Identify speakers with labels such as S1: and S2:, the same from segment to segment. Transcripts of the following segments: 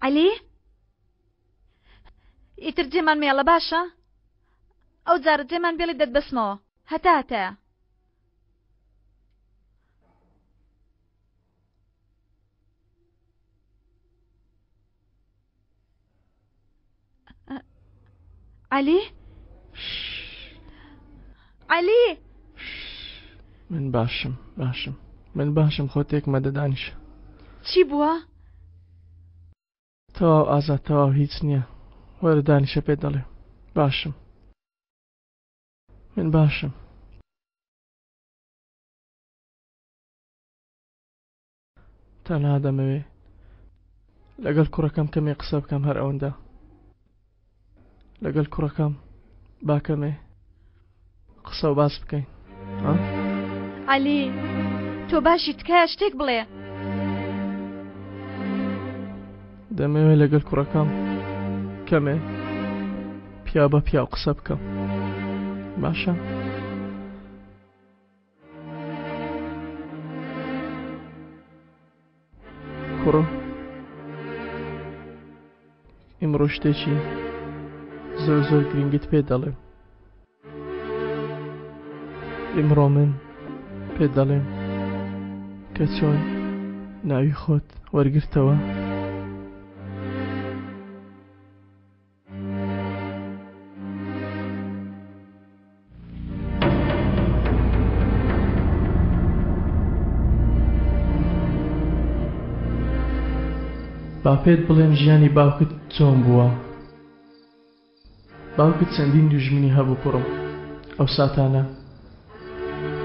S1: عەلی ئیتر جێمان مێڵە باشە ئەو جارە جێمان بێڵی دەتبەسمەوە هەتا هەتایە. عەلی عەلی
S2: من باشم باشم من باشم خۆ تێک مەدە دانیشە
S1: چی بووە؟
S2: تەواو ئازاد تەواو هیچ نییە وەرە دانیشە پێت دەڵێم باشم من باشم. تەنها دەمەوێ لەگەڵ کوڕەکەم کەمێ قسە بکەم هەر ئەوەندە لەگەڵ کوڕەکەم با کەمێ قسە و باس بکەین
S1: عەلی تۆ باشی تکایە شتێک بڵێ
S2: دەمەوێ لەگەڵ کوڕەکەم کەمێ پیا بە پیاو قسە بکەم باشە کوڕم ئیمڕۆ شتێکی زۆر زۆر گرنگت پێ دەڵێم ئیمڕۆ من پێت دەڵێم کە چۆن ناوی خۆت وەرگرتەوە. با پێت بڵێم ژیانی باوکت چۆن بووە. باوکت چەندین دوژمنی هەبوو کوڕم ئەو ساتانە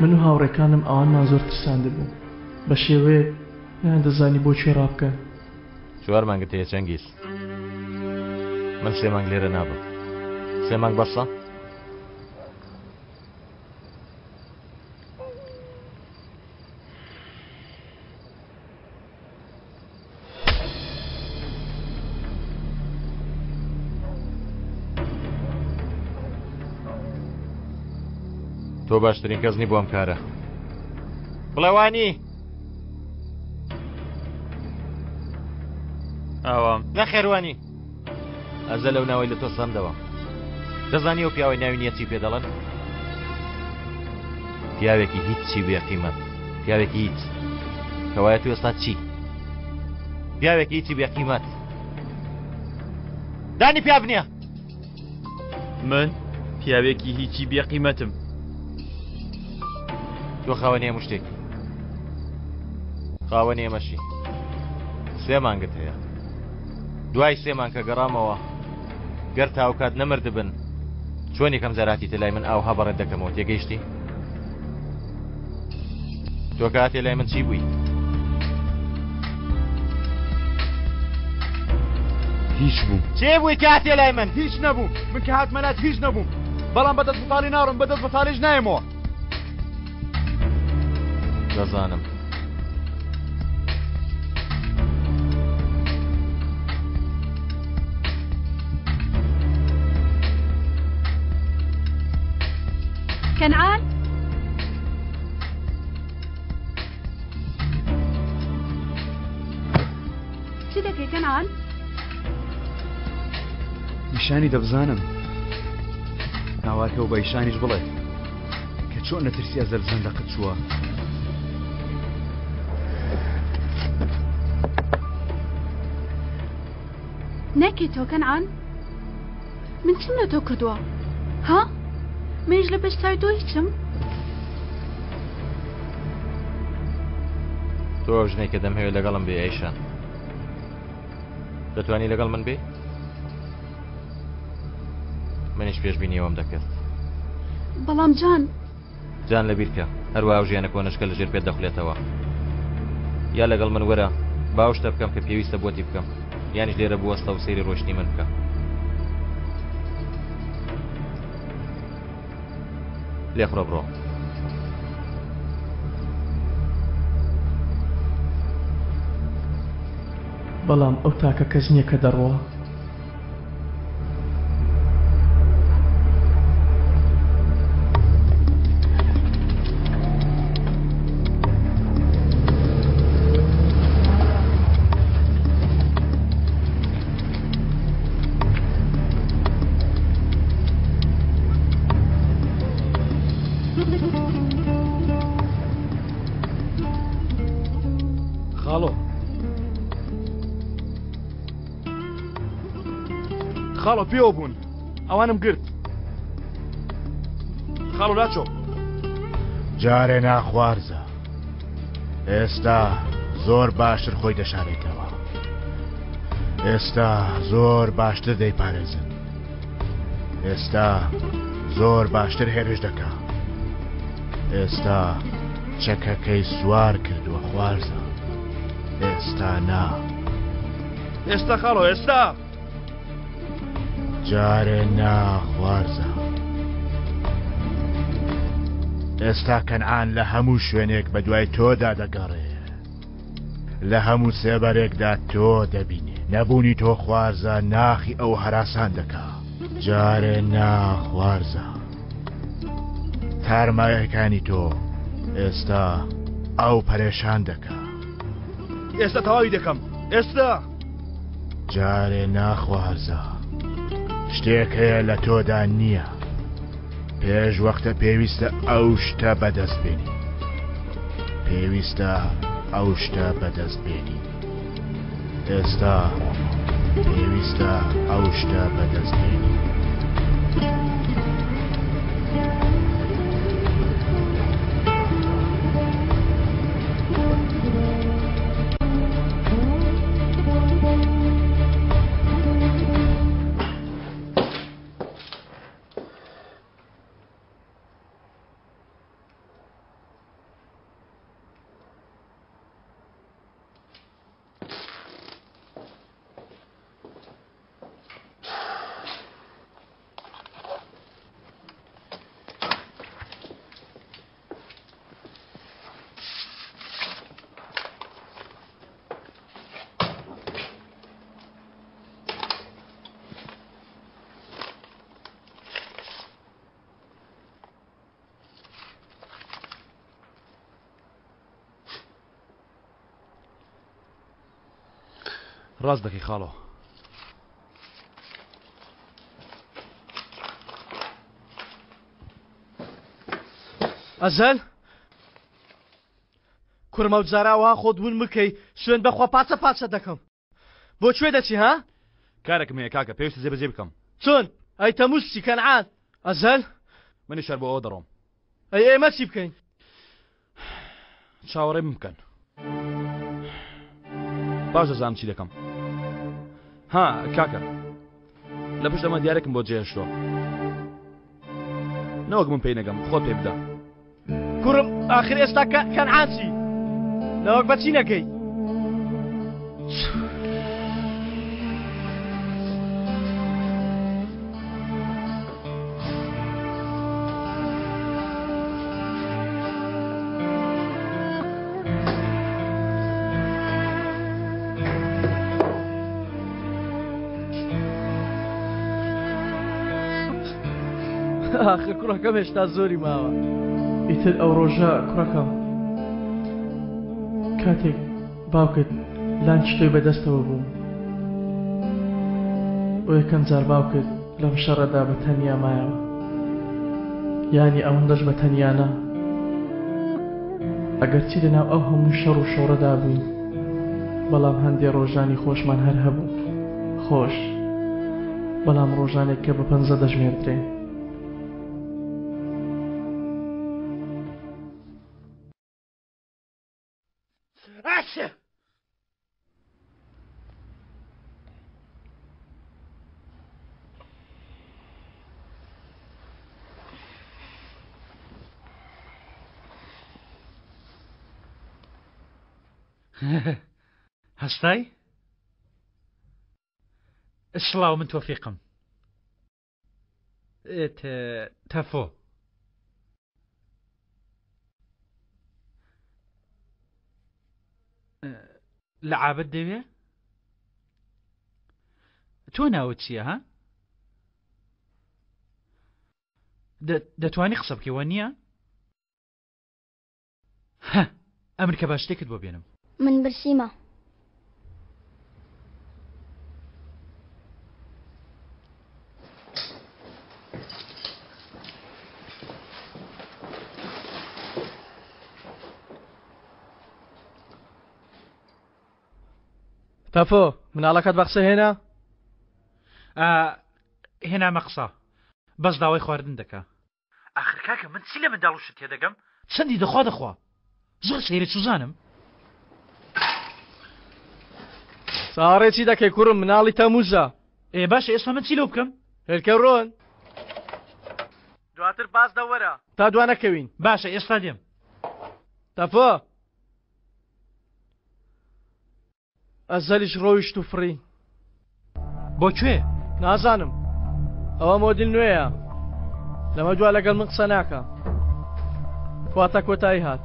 S2: من و هاوڕێکانم ئەوانمان زۆر ترساندبوو بە شێوەیەک نەیاندەزانی بۆ کوێ ڕابکەن.
S3: چوار مانگت هەیە چەنگیز. من سێ مانگ لێرە نابم. سێ مانگ بەسە؟ تۆ باشترین کەس نی بۆ ئەم کارە بڵێ وانی
S4: ئاوام
S3: نەخێروانی ئەزە لەو ناوەی لە تۆ سەندەوە دەزانی ئەو پیاوەی ناوی نییە چی پێ دەڵێن پیاوێکی هیچ چی بێقیمەت پیاوێکی هیچ کەوایە تو ئێستا چی پیاوێکی هیچی بێقیمەت دانی پیا بنیە
S4: من پیاوێکی هیچی بێقیمەتم
S3: تۆ خاوەنی هەموو شتێکی خاوەنی ئێمەشی سێ مانگت هەیە دوای سێ مانگ کە گەڕامەوە گەر تاوکات نەمردبن چۆن یەکەم جار هاتیتە لای من ئاوها بەڕێت دەکەمەوە تێگەیشتی تۆ کە هاتیە لای من چی بووی؟
S4: هیچ بووم.
S3: چێ بووی کە هاتیە لای من؟
S4: هیچ نەبووم. من کە هاتمە لات هیچ نەبووم. بەڵام بە دەست بەتاڵی ناڕۆم، بە دەست بەتاڵیش نایەمەوە.
S3: دەزانم.
S1: کەنعان؟ چی دەکەی کەنعان؟
S4: نیشانی دەبزانم ناوارکە و بە ئیشانیش بڵێ کە چۆن لە ترسی ئەزەل زەندەقت چووە.
S1: نەکەی تۆ کەنعان من چم لە تۆ کردووە ها منیش لە پێش چاوی تۆ هیچم
S3: تۆ ئەو ژنەی کە دەمهەوێت لەگەڵم بێ ئەیشان دەتوانی لەگەڵ من بێ منیش پێشبینی ئەوەم دەکرد
S1: بەڵام جان
S3: جان لەبیرکە هەروە ئەو ژیانە کۆنەشکە لەژێر پێت دەخولێتەوە یا لەگەڵ من وەرە باو شتە بکەم کە پێویستە بۆتی بکەم یانیش لێرە بوەستە و سەیری ڕۆشتنی من بکە لێخڕە بڕۆ
S2: بەڵام ئەو تاکە کەس نییە کە دەڕوا.
S4: خاڵۆ خاڵۆ پێوە بوون ئەوانم گرت خاڵۆ لاچۆ
S5: جارێ ناخوارزە ئێستا زۆر باشتر خۆی دەشارێتەوە ئێستا زۆر باشتر دەیپارێزن ئێستا زۆر باشتر هێرش دەکا ئێستا چەکەکەی سوار کردووە خوارزە ئێستا نا
S4: ئێستا خاڵۆ ئێستا
S5: جارێ نا خوارزە ئێستا کەنعان لە هەموو شوێنێک بە دوای تۆدا دەگەڕێ لە هەموو سێبەرێکدا تۆ دەبینێ نەبوونی تۆ خوارزە ناخی ئەو هەراسان دەکا جارێ نا خوارزە تارمایەکانی تۆ ئێستا ئەو پەرێشان دەکا
S4: ئێستا تەواوی دەکەم ئێستا
S5: جارێ ناخوارزە شتێک هەیە لە تۆدا نییە پێش وەختە پێویستە ئەو شتە بەدەست بێنی پێویستە ئەو شتە بەدەست بێنی ئێستا پێویستە ئەو شتە بەدەست بێنی.
S4: ڕاست دەکەی خاڵۆ.
S2: ئەزەل کوڕم ئەو جارە ئەوها خۆت ون بکەی سوێند بەخوا پاچە پاچە دەکەم. بۆ کوێ دەچی ها؟
S4: کارێکم هەیە کاکە پێویستە جێبەجێ بکەم.
S2: چۆن؟ ئەی تەمووز چی کەنعان؟ ئەزەل؟
S4: منیش هەر بۆ ئەوە دەڕۆم.
S2: ئەی ئێمە چی بکەین؟
S4: چاوەڕێ من بکەن. باش دەزانم چی دەکەم. ها کاکە لە پشت ئەمە دیارێکم بۆ جێهێشتووە. نەوەک من پێی نەگەم خۆت پێی بدە.
S2: کوڕم ئاخر ئێستا کەنعان چی؟ نەوەک بە چی نەکەی؟ ئاخر کوڕەکەم هێشتا زۆری ماوە. ئیتر ئەو ڕۆژە کوڕەکەم کاتێک باوکت لانکی تۆی بەدەستەوە بوو بۆ یەکەم جار باوکت لەم شەڕەدا بە تەنیا مایەوە یانی ئەوەندەش بە تەنیا نا ئەگەرچی لەناو ئەو هەموو شەڕ و شۆڕەدا بووین بەڵام هەندێ ڕۆژانی خۆشمان هەر هەبوو خۆش بەڵام ڕۆژانێک کە بە پەنجە دەژمێردرێن.
S6: هەستای؟ سڵاو من تۆفیقم تەفۆ لە عابد دەوێ تۆ ناوت چییە ها دەتوانی قسە بکەی وە نییە هە ئەمرکە با شتێکت بۆ بێنم.
S7: من برسیمە.
S2: تەفۆ مناڵەکەت بە قسە هێنا؟
S6: هێنامە قسە بەس داوای خواردن دەکا. ئاخر کاکە من چی لە منداڵ و شت تێدەگەم؟ چەندی دەخوا دەخوا زۆر سەیرە چوزانم.
S2: چاوەڕێ چی دەکەی کوڕم مناڵی تەموزە.
S6: ئێ باشە ئێستا من چی لەو بکەم؟
S2: هێلکە ڕۆن دواتر باز دەوەرە تا دوا نەکەوین.
S6: باشە ئێستا دێم.
S2: تەفۆ ئەزەلیش ڕۆیشت و فڕی.
S6: بۆ کوێ؟
S2: نازانم ئەوە مۆدیل نوێیە لەمە دوا لەگەڵ من قسە ناکە واتە کۆتایی هات.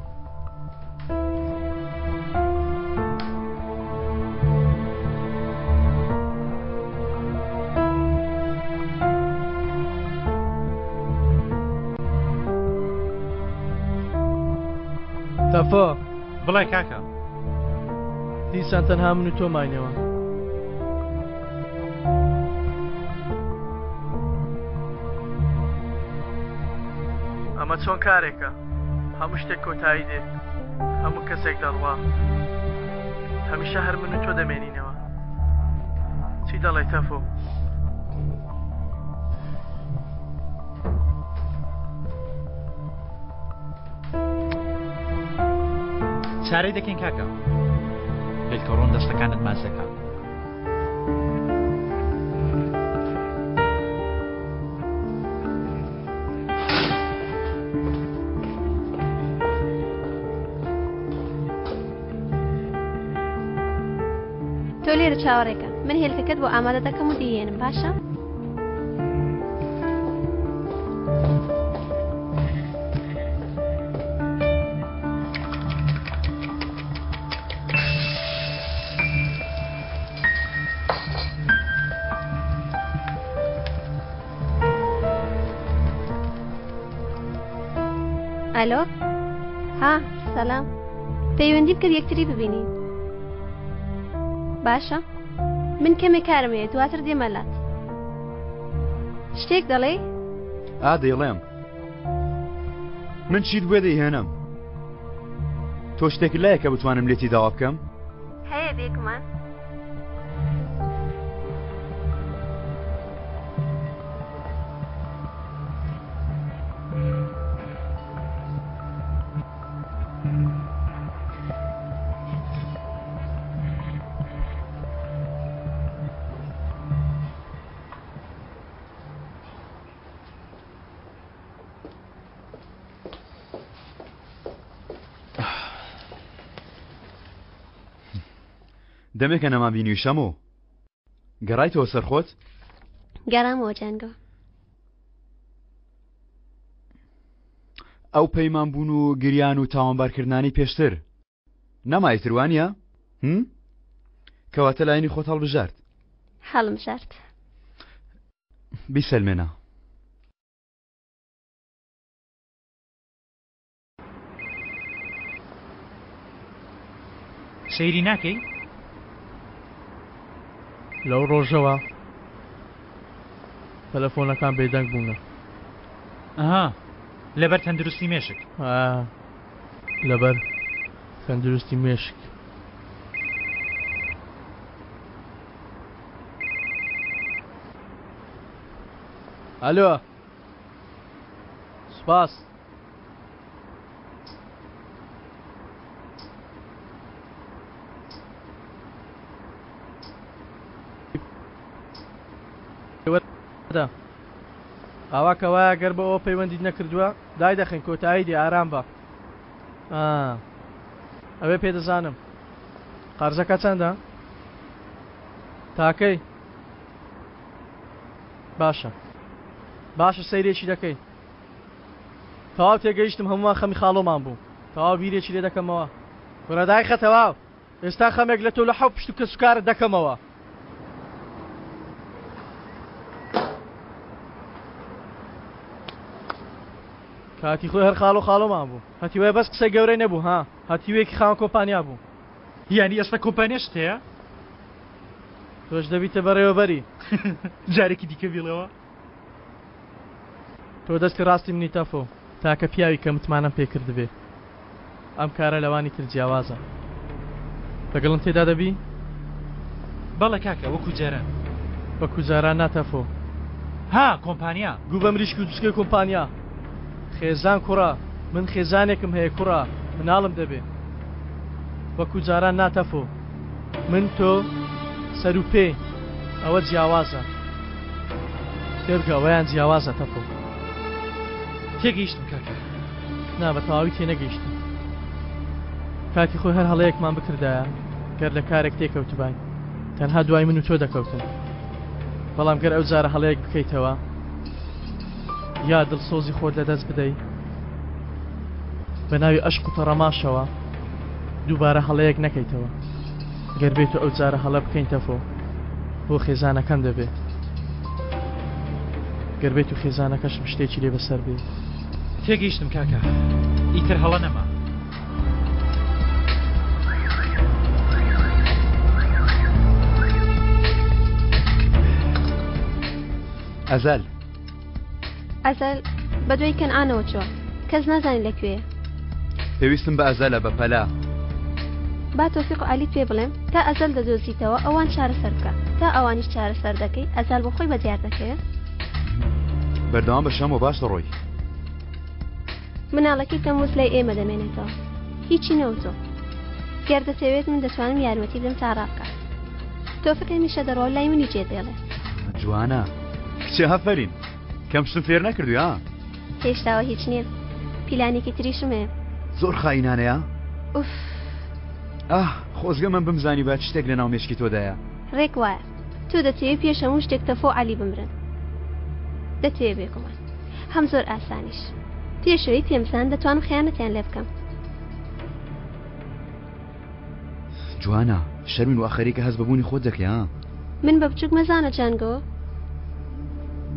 S2: تەفۆ
S6: بڵێ کاکە.
S2: دیسان تەنها من و تۆ ماینەوە. ئەمە چۆن کارێکە؟ هەموو شتێک کۆتایی دێ، هەموو کەسێک دەڕوا، هەمیشە هەر من و تۆ دەمێنینەوە. چی دەڵێی تەفۆ؟
S6: چارەی دەکەین کاکە هێلکەڕۆن دەستەکانت ماچ دەکات.
S1: تۆ لێرە چاوەڕێکە من هێلکەکەت بۆ ئامادە دەکەم و دیێنم باشە؟ ئەلۆ ها سەلام پەیوەندی بکە یەکتری ببینین باشە من کەمێک کارم هەیە دواتر دێمە لات شتێک دەڵێی؟
S4: ئا دەیڵێم من چیت بوێ دەیهێنم تۆ شتێک لایە کە بتوانم لێتی داوا بکەم؟
S1: هەیە بێگومان.
S4: دەمێکە نەمان بینیوی شەمۆ گەڕایتەوە سەر خۆت؟
S1: گەڕامەوە جانگۆ.
S4: ئەو پەیمان بوون و گریان و تاوانبارکردنانی پێشتر نەما ئیتر وانە؟ هم؟ کەواتە لایەنی خۆت هەڵبژارد.
S1: هەڵمژارد.
S4: بیسەلمێنە.
S6: سەیری ناکەی؟
S2: لەو ڕۆژەوە تەلەفۆنەکان بێدەنگ بوونە.
S6: ئەها لەبەر تەندروستی مێشک.
S2: ئا لەبەر تەندروستی مێشک. ئەلۆ سوپاس. ئاوا کە وایە گەر بۆ ئەوە پەیوەندیت نەکردووە دای دەخەین کۆتایی دێ ئارام بە ئەوێ پێ دەزانم قەرزەکە چەندە تاکەی باشە باشە سەیرێکی دەکەی تەواو تێگەیشتم هەموومان خەمی خاڵۆمان بوو تەواو بیرێکی لێ دەکەمەوە کورە دایخە تەواو ئێستا خەمێک لە تۆ لە حەو پشت و کەسوکارت دەکەمەوە. کاتی خۆی هەر خاڵۆ خاڵۆمان بوو هەتیوەیە بەس قسەی گەورەی نەبوو ها هەتیوێکی خاوەن کۆمپانیا بوو.
S6: یانی ئێستا کۆمپانیاشت هەیە؟
S2: تۆش دەبیتە بەڕێوەبەری.
S6: جارێکی دیکە بیڵێوە.
S2: تۆ دەستی ڕاستی منی تەفۆ، تاکە پیاوی کە متمانەم پێ کردبێ. ئەم کارە لەوانی تر جیاوازە. لەگەڵم تێدا دەبی؟
S6: بەڵێ کاکە وەکو جاران.
S2: وەکو جاران نا تەفۆ.
S6: ها کۆمپانیا.
S2: گوو بە مریشک و جوچکەی کۆمپانیا. خێزان کوڕە من خێزانێکم هەیە کوڕە مناڵم دەبێ. وەکو جاران نا تەفۆ. من تۆ سەرو پێین ئەوە جیاوازە. تێبگە ئەوەیان جیاوازە تەفۆ.
S6: تێگەیشتم کاکە.
S2: نا بە تەواوی تێنەگەیشتی. کاتی خۆی هەر هەڵەیەکمان بکردایە گەر لە کارێک تێکەوتباین تەنها دوای من و تۆ دەکەوتن. بەڵام گەر ئەو جارە هەڵەیەک بکەیتەوە یا دڵسۆزی خۆت لەدەست بدەی بە ناوی ئەشق و تەڕەماشەوە دووبارە هەڵەیەک نەکەیتەوە. گەر بێت و ئەو جارە هەڵە بکەین تەفۆ بۆ خێزانەکەم دەبێ. گەر بێت و خێزانەکەشم شتێکی لێ بەسەر بێ.
S6: تێگەیشتم کاکە ئیتر هەڵە نەما.
S4: ئەزەل.
S7: ئەزەل بەدوای کەنعانەوە چووە کەس نازانێت لە کوێیە.
S4: پێویستم بە ئەزەلە بە پەلە.
S7: با تۆفیق و عەلیت پێ بڵێم تا ئەزەل دەدۆزیتەوە ئەوان چارەسەر بکە تا ئەوانیش چارەسەر دەکەی ئەزەل بۆ خۆی بە دیار دەکەوێ.
S4: بەردەوام بە شەمۆ باش دەڕۆی.
S7: مناڵەکەی تەموز لای ئێمە دەمێنێتەوە هیچی نەوتۆ گەر دەتەوێت من دەتوانم یارمەتی بدەم تا ڕابکات تۆفیق هەمیشە دەڕوا لای منی جێ دێڵێ.
S4: جوانە کچێ هەفەرین کەم شتم فێر نەکردووی ها.
S7: هێشتاوە هیچ نییە پیلانێکی تریشم هەیە.
S4: زۆر خائینانەیە.
S7: ئوف.
S4: ئاه خۆزگە من بمزانیبا چ شتێک لەناو مێشکی تۆدایە.
S7: ڕێک وایە تۆ دەتەوێ پێش هەموو شتێک تەفۆ و عەلی بمرن دەتەوێ بێگومان هەم زۆر ئاسانیش پێشەوەی پێم بزان دەتوانم خیانەتیان لێ بکەم.
S4: جوانە شەرمین وا خەریکە هەست بە بوونی خۆت دەکەی ها.
S7: من بە بچوک مەزانە جانگۆ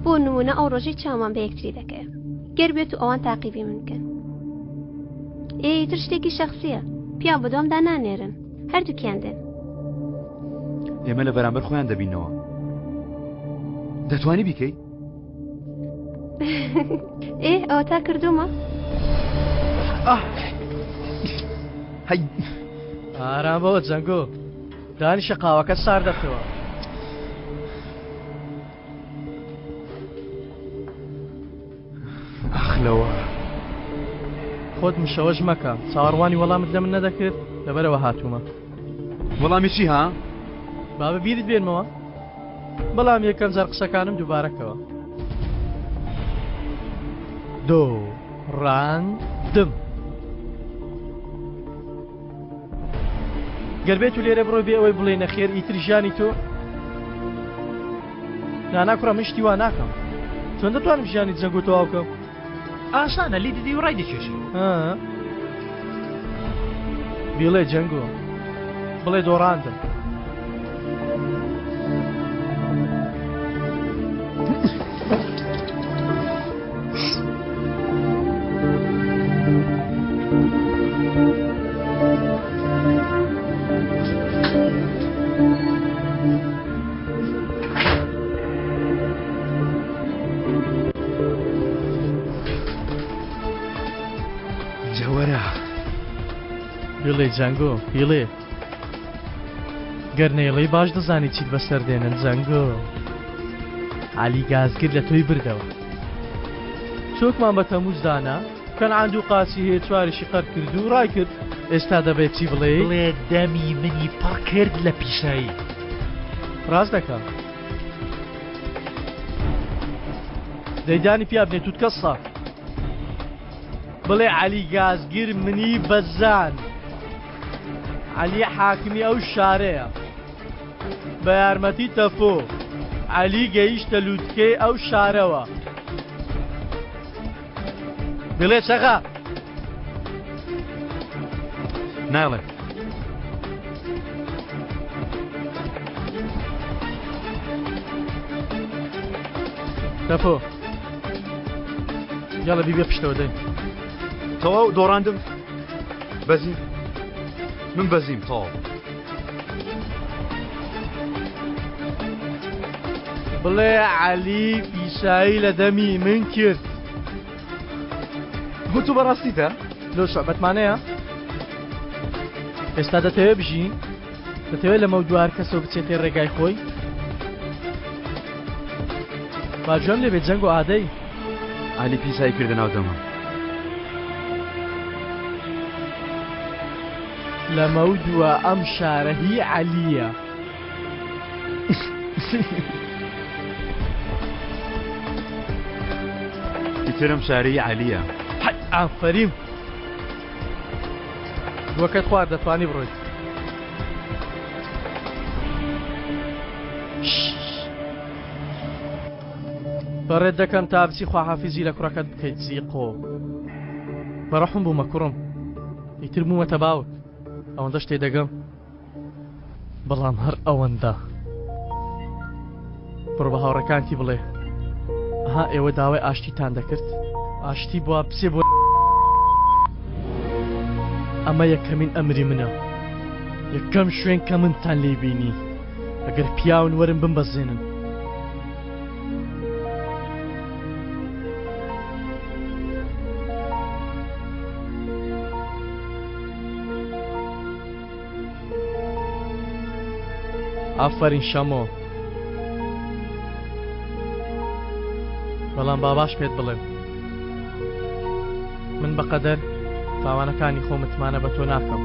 S7: بۆ نمونە ئەو ڕۆژەی چاومان بە یەکتری دەکەوێ گەر بێت و ئەوان تاقیبی من بکەن ئێ ئیتر شتێکی شەخسیە پیاو بەدوامدا نانێرن هەردووکیان دێن
S4: ئێمە لە بەرامبەر خۆیان دەبینەوە دەتوانی بیکەی
S7: ئێ ئەوە تا کردومە
S4: هەی
S2: ئارام بەوە جەنگۆ دانیشە قاوەکە سار دەتەوە.
S4: ئاخ لەوە.
S2: خۆت مشەوەش مەکە چاوەڕوانی وەڵامت لە من نەدەکرد لەبەرەوە هاتوومە.
S4: وەڵامی چی ها؟
S2: با بە بیرت بێنمەوە بەڵام یەکەم جار قسەکانم دووبارەکەوە. دۆڕاندم. گەر بێت و لێرە بڕۆی بێ ئەوەی بڵێی نەخێر ئیتر ژیانی تۆ نانا کوڕە من شتی وا ناکەم چۆن دەتوانم ژیانی جەنگ و تەواو بکەم
S6: ئاسانە لی دەدەی و ڕای دەکێشی
S2: بیڵێ جەنگۆ بڵێ دۆڕاندم
S4: جەوەرە
S2: بیڵێ جەنگۆ بیڵێ گەر نەیڵێی باش دەزانی چیت بەسەر دێنن جەنگۆ عەلی گازگر لە تۆی بردەوە چۆکمان بە تەموز دانا کەنعان دوو قاچی هەیە چواریشی قەر کرد و ڕای کرد ئێستا دەبێت چی بڵێ
S6: بڵێ دەمی منی پڕ کرد لە پیسایی
S2: ڕاست دەکا دەیدانی پیا بنێ توتکە سا بڵێ عەلی گازگر منی بەزان عەلی حاکمی ئەو شارەیە. بە یارمەتی تەفۆ، عەلی گەیشتە لووتکەی ئەو شارەوە. بڵێ چەغە!
S4: نایڵێ.
S2: تەفۆ. یاڵە بیبێ پشتەوە دەی.
S4: تەواو دۆڕاندم. بەزیم من بەزیم تەواو.
S2: بڵێ عەلی پیسایی لە دەمی من کرد.
S4: بۆ تۆ بەڕاستیتە؟
S2: لۆ شعبەتمانەیە؟ ئێستا دەتەوێ بژی؟ دەتەوێت لەمە دوار کەسەوە بچێتێ ڕێگای خۆی؟ با گوێم لێ بێت جەنگ و ئادەی.
S4: عەلی پیسای کردە ناو دەمم.
S2: لەمەودوا ئەم شارە هی عەلییە.
S4: ئیتر ئەم شارە هی عەلییە.
S2: حەی ئافەرین. دووەکەت خوارد دەتوانی بڕۆیت. بەڕێت دەکەم تا بچی خواحافیزی لە کوڕەکەت بکەیت زیقۆ. بەڕەحم بوومە کوڕم. ئیتر بوومەتە باوک. ئەوەندەش تێدەگەم. بەڵام هەر ئەوەندە. بڕۆ بە هاوڕێکانتی بڵێ ئەها ئێوە داوای ئاشتیتان دەکرد ئاشتی بووە بچێ بۆ ئەمە یەکەمین ئەمری منە یەکەم شوێن کە منتان لێ بینی ئەگەر پیاون وەرن بمبەزێنن ئافەرین شەمۆ بەڵام با باش پێت بڵێم من بەقەدەر تاوانەکانی خۆ متمانە بە تۆ ناکەم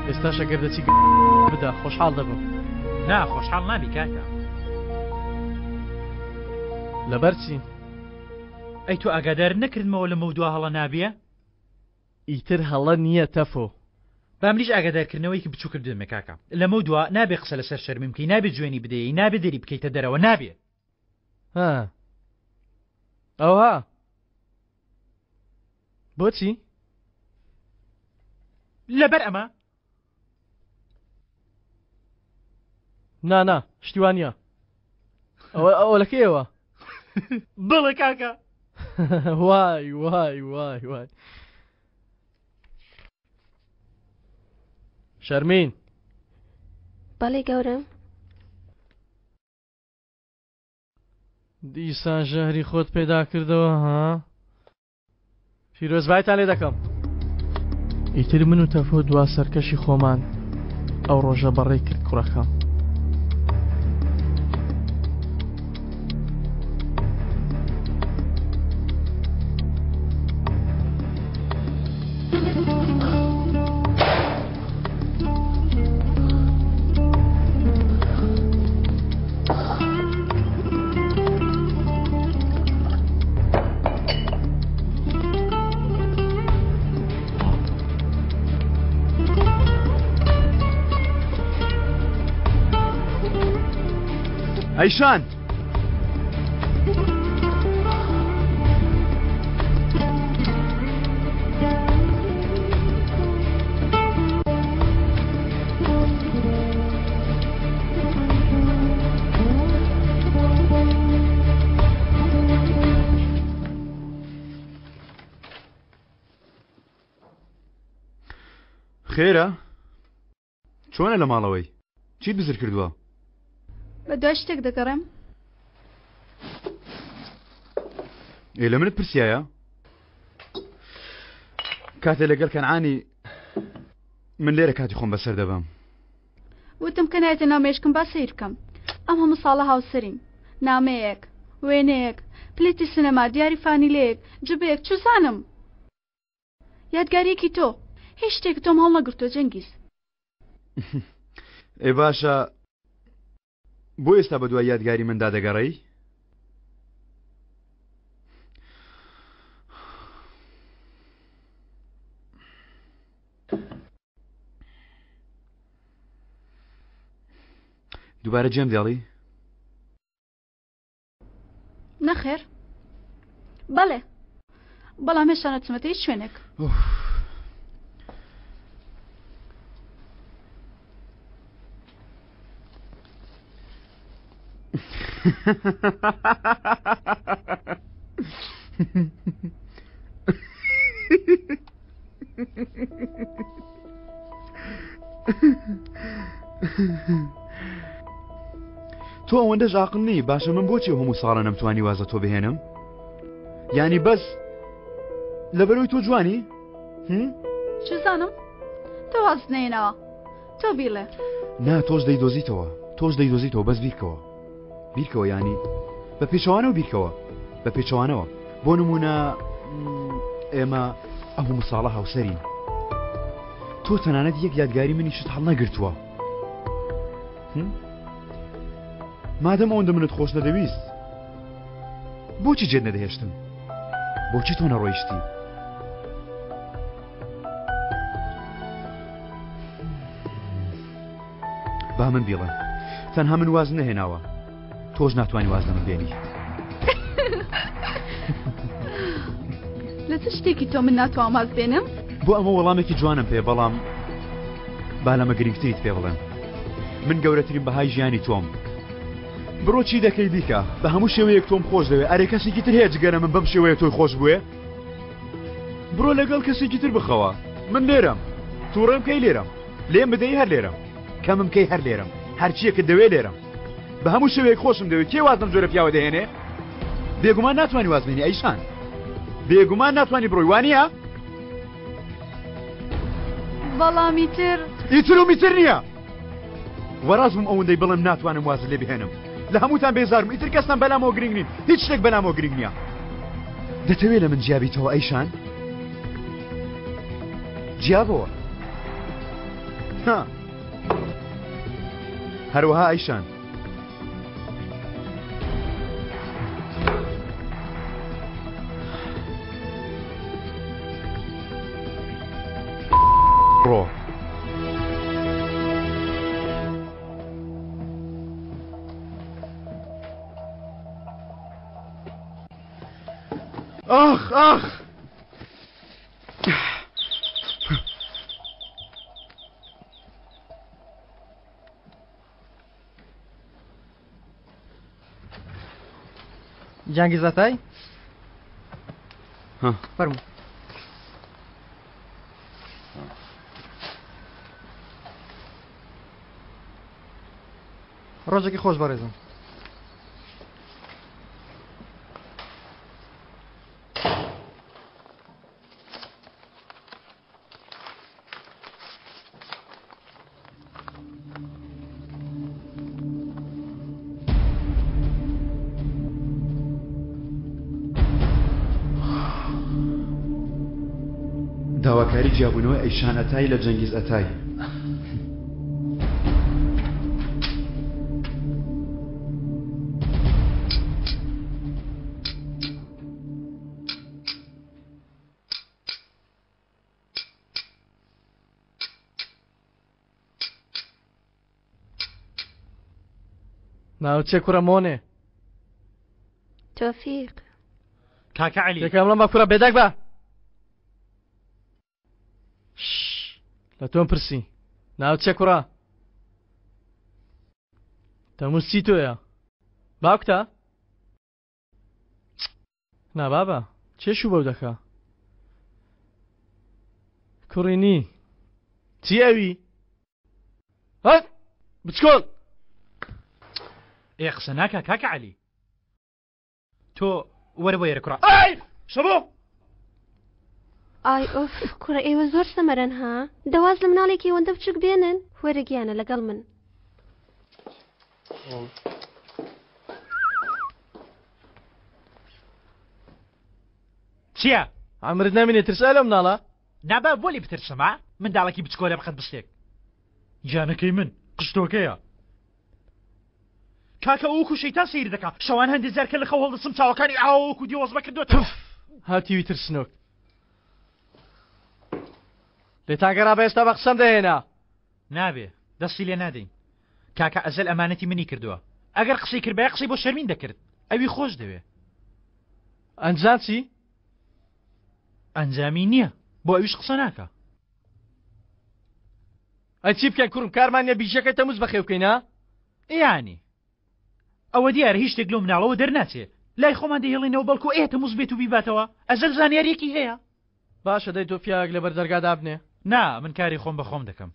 S2: ئێستاش ئەگەر دەچی بدە خۆشحاڵ دەبم
S6: نا خۆشحاڵ نابی کاکە
S2: لەبەر چی
S6: ئەی تۆ ئاگادار نەکردمەوە لە مەودوا هەڵە نابیە
S2: ئیتر هەڵە نییە تەفۆ.
S6: با منیش ئاگادارکردنەوەیەکی بچوکت بدەمێ کاکە لەمەو دوا نابێ قسە لەسەر شەرمین بکەی نابێ جوێنی بدەیی نابێ دەری بکەیتە دەرەوە نابێ.
S2: ها ئەوها بۆچی؟
S6: لەبەر ئەمە.
S2: نا نا شتی وا نییە ئەوە ئەوە لە کێیەوە؟
S6: بەڵێ کاکە.
S2: وای وای وای وای شەرمین.
S7: بەڵێ گەورەم.
S2: دیسان ژەهری خۆت پێدا کردەوە ها؟ پیرۆزبایتان لێ دەکەم. ئیتر من و تەفۆ دوا سەرکەشی خۆمان ئەو ڕۆژە بەڕێ کرد کوڕەکەم.
S4: ئەیشان! خێرە؟ چۆنە لە ماڵەوەی؟ چیت بزر کردووە؟
S1: بە دوای شتێک دەگەڕێم.
S4: ئێ لە منت پرسیایە؟ کاتێ لەگەڵ کەنعانی من لێرە کاتی خۆم بەسەر دەبەم.
S1: وتم کە نایەتە ناو مێشکم با سەیر بکەم. ئەم هەموو ساڵە هاوسەرین. نامەیەک، وێنەیەک، پلێتی سینەما، دیاری فانیلەیەک، جبەیەک، چوزانم. یادگاریەکی تۆ هیچ شتێک تۆم هەڵنەگرتووە جەنگیز.
S4: ئێ باشە بۆ ئێستا بە دوای یادگاری مندا دەگەڕێی؟ دووبارە جێم دێڵی؟
S1: نەخێر بەڵێ بەڵام هێشتا نەچمەتە هیچ شوێنێک.
S4: تۆ ئەوەندەش ئاقل نی باشە من بۆچی هەموو ساڵە نەمتوانی وازە تۆ بهێنم یانی بەس لەبەرەوەی تۆ جوانی
S1: چزانم تۆ واز نێنەوە. تۆ بیڵێ.
S4: نا تۆش دەیدۆزیتەوە تۆش دەیدۆزیتەوە بەس بیرکەوە بیرکەوە یانی بە پێچەوانەوە بیرکەوە بە پێچەوانەوە بۆ نمونە ئێمە ئەو هەموو ساڵە هاوسەرین تۆ تەنانەت یەک یادگاری منیشت هەڵنەگرتووە مادەم ئەوەندە منت خۆش نەدەویست بۆچی جێت نەدەهێشتم بۆچی تۆ نەڕۆیشتی با من بیڵێم تەنها من واز نەهێناوە تۆش ناتوانانی واز لە من بێنی
S1: لە چ شتێکی تۆ من ناتوانم واز بێنم
S4: بۆ ئەمە وەڵامێکی جوانم پێ بەڵام با لەمە گرنگتریت پێ بڵێم من گەورەترین بەهای ژیانی تۆم بڕۆ چی دەکەی بیکە بە هەموو شێوەیەک تۆم خۆش دەوێ ئەرێ کەسێکی تر هەیە جگەرە من بەم شێوەیە تۆی خۆش بوێ بڕۆ لەگەڵ کەسێکی تر بخەوە من لێرەم تووڕێم کەی لێرەم لێم بدەی هەر لێرەم کەمم کەی هەر لێرەم هەرچیەکت دەوێ لێرەم بە هەموو شێوەیەک خۆشم دەوێت کێ واز لەم جۆرە پیاوە دەهێنێ بێگومان ناتوانانی واز بێنی ئەیشان بێگومان ناتوانانی بڕۆی وانە
S1: بەڵام ئیتر
S4: ئیتر و میتر نییە وەڕاست بووم ئەوەندەی بڵێم ناتوانم وازت لێ بهێنم لە هەمووتان بێزارم ئیتر کەستان بەلامەوە گرنگ نین هیچ شتێک بەلامەوە گرنگ نییە دەتەوێ لە من جیابیتەوە ئەیشان جیابەوە ها هەروەها ئەیشان ڕۆ. ئاخ ئاخ
S2: جانگیز ئەتای فەرموو ڕۆژێکی خۆش بەڕێزم
S4: داواکاری جیابوونەوەی ئەیشان ئەتای لە جەنگیز ئەتای.
S2: ناوت چیە کوڕە مۆنێ؟
S7: تۆفیق.
S6: کاکە عەلی.
S2: یەکەم بڵێم بە کوڕە بێدەنگ بە. لە تۆم پرسی ناوت چیە کوڕە؟ تەموز چی تۆیە؟ باوکتە؟ نا بابە کێ شوو بەو دەکا کوڕی نی چی ئەوی هەت بچکۆل
S6: ئێ قسە ناکا کاکە عەلی تۆ وەرە بۆ ئێرە کوڕە
S2: ئای شەبۆ
S7: ئای ئۆف کوڕە ئێوە زۆر سەمەرەن ها دەواز لە مناڵێکی ئەوەندە بچوک بێنن وەرە گیانە لەگەڵ من
S6: چییە؟
S2: عەمرت نەمینێ ترسا لەو مناڵە؟
S6: نا با بۆ لێی بترسم ها؟ منداڵێکی بچکۆلە بقەت بستێک. گیانەکەی من قشتۆکەیە. کاکە ئەو وەکو شەیتان سەیر دەکا شەوان هەندێ جار کە لە خەو هەڵدەچم چاوەکانی ئاوا وەکو دێوەزمە کردۆتەوە.
S2: تف هاتیوی ترسنۆک. لێتان گەرا بە ئێستا بە قسەم دەهێنا.
S6: نابێ دەستی لێ نادەین کاکە ئەزەل ئەمانەتی منی کردووە ئەگەر قسەی کردبایە قسەی بۆ شەرمین دەکرد ئەوی خۆش دەوێ.
S2: ئەنجام چی؟
S6: ئەنجامی نییە بۆ ئەویش قسە ناکا.
S2: ئەی چی بکەین کوڕم کارمان نییە بیژەکەی تەموز بەخێو بکەین ها؟
S6: یانی ئەوە دیارە هیچ شتێک لەو مناڵەوە دەرناچێ لای خۆمان دەیهێڵینەوە بەڵکو ئێ تەموز بێت و بیباتەوە ئەزەل زانیاریەکی هەیە.
S2: باشە دەی تۆ پیاوێک لەبەر دەرگا دابنێ.
S6: نا من کاری خۆم بە خۆم دەکەم.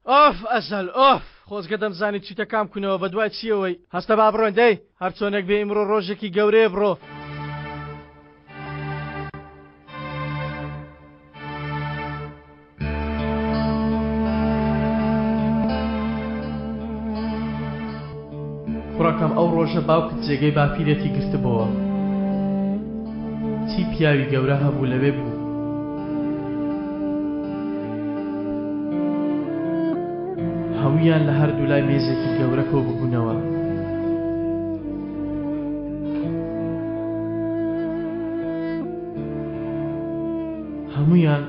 S2: ئۆف ئەزەل ئۆف خۆزگە دەمزانی چیتە کام کونەوە بەدوای چیەوەی هەستە با بڕۆین دەی هەرچۆنێک بێ ئیمڕۆ ڕۆژێکی گەورەیە بڕۆ. کوڕەکەم ئەو ڕۆژە باوکت جێگەی باپیرەتی گرتبۆوە. چی پیاوی گەورە هەبوو لەوێ بوو. هەموویان لە هەردوو لای مێزێکی گەورە کۆ ببوونەوە. هەموویان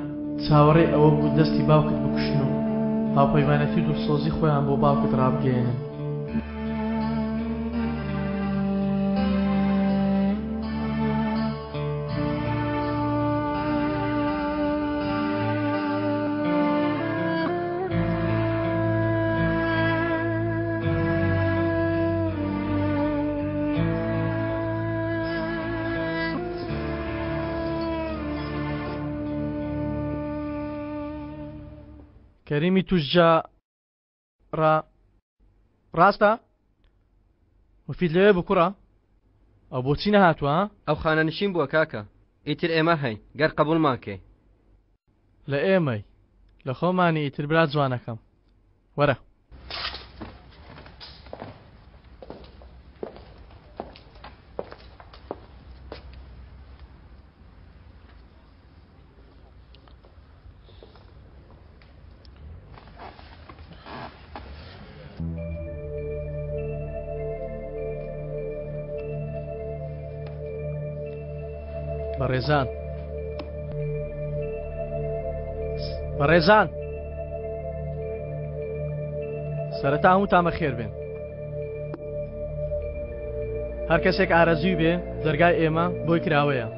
S2: چاوەڕێی ئەوە بوون دەستی باوکت بکوشن و هاوپەیمانەتی و دڵسۆزی خۆیان بۆ باوکت ڕابگەیەنن. کەریمی توژجا ڕا ڕاستە؟ مفید لەوێ بوو کوڕە؟ ئەو بۆچی نەهاتووە؟
S8: ئەو خانەنشین بووە کاکە ئیتر ئێمە هەین گەر قەبوڵمان کەی.
S2: لە ئێمەی لە خۆمانی ئیتر برا جوانەکەم وەرە. بەڕێزان بەڕێزان سەرەتا هەمووتان بەخێر بێن هەر کەسێک ئارەزووی بێ دەرگای ئێمە بۆی کراوەیە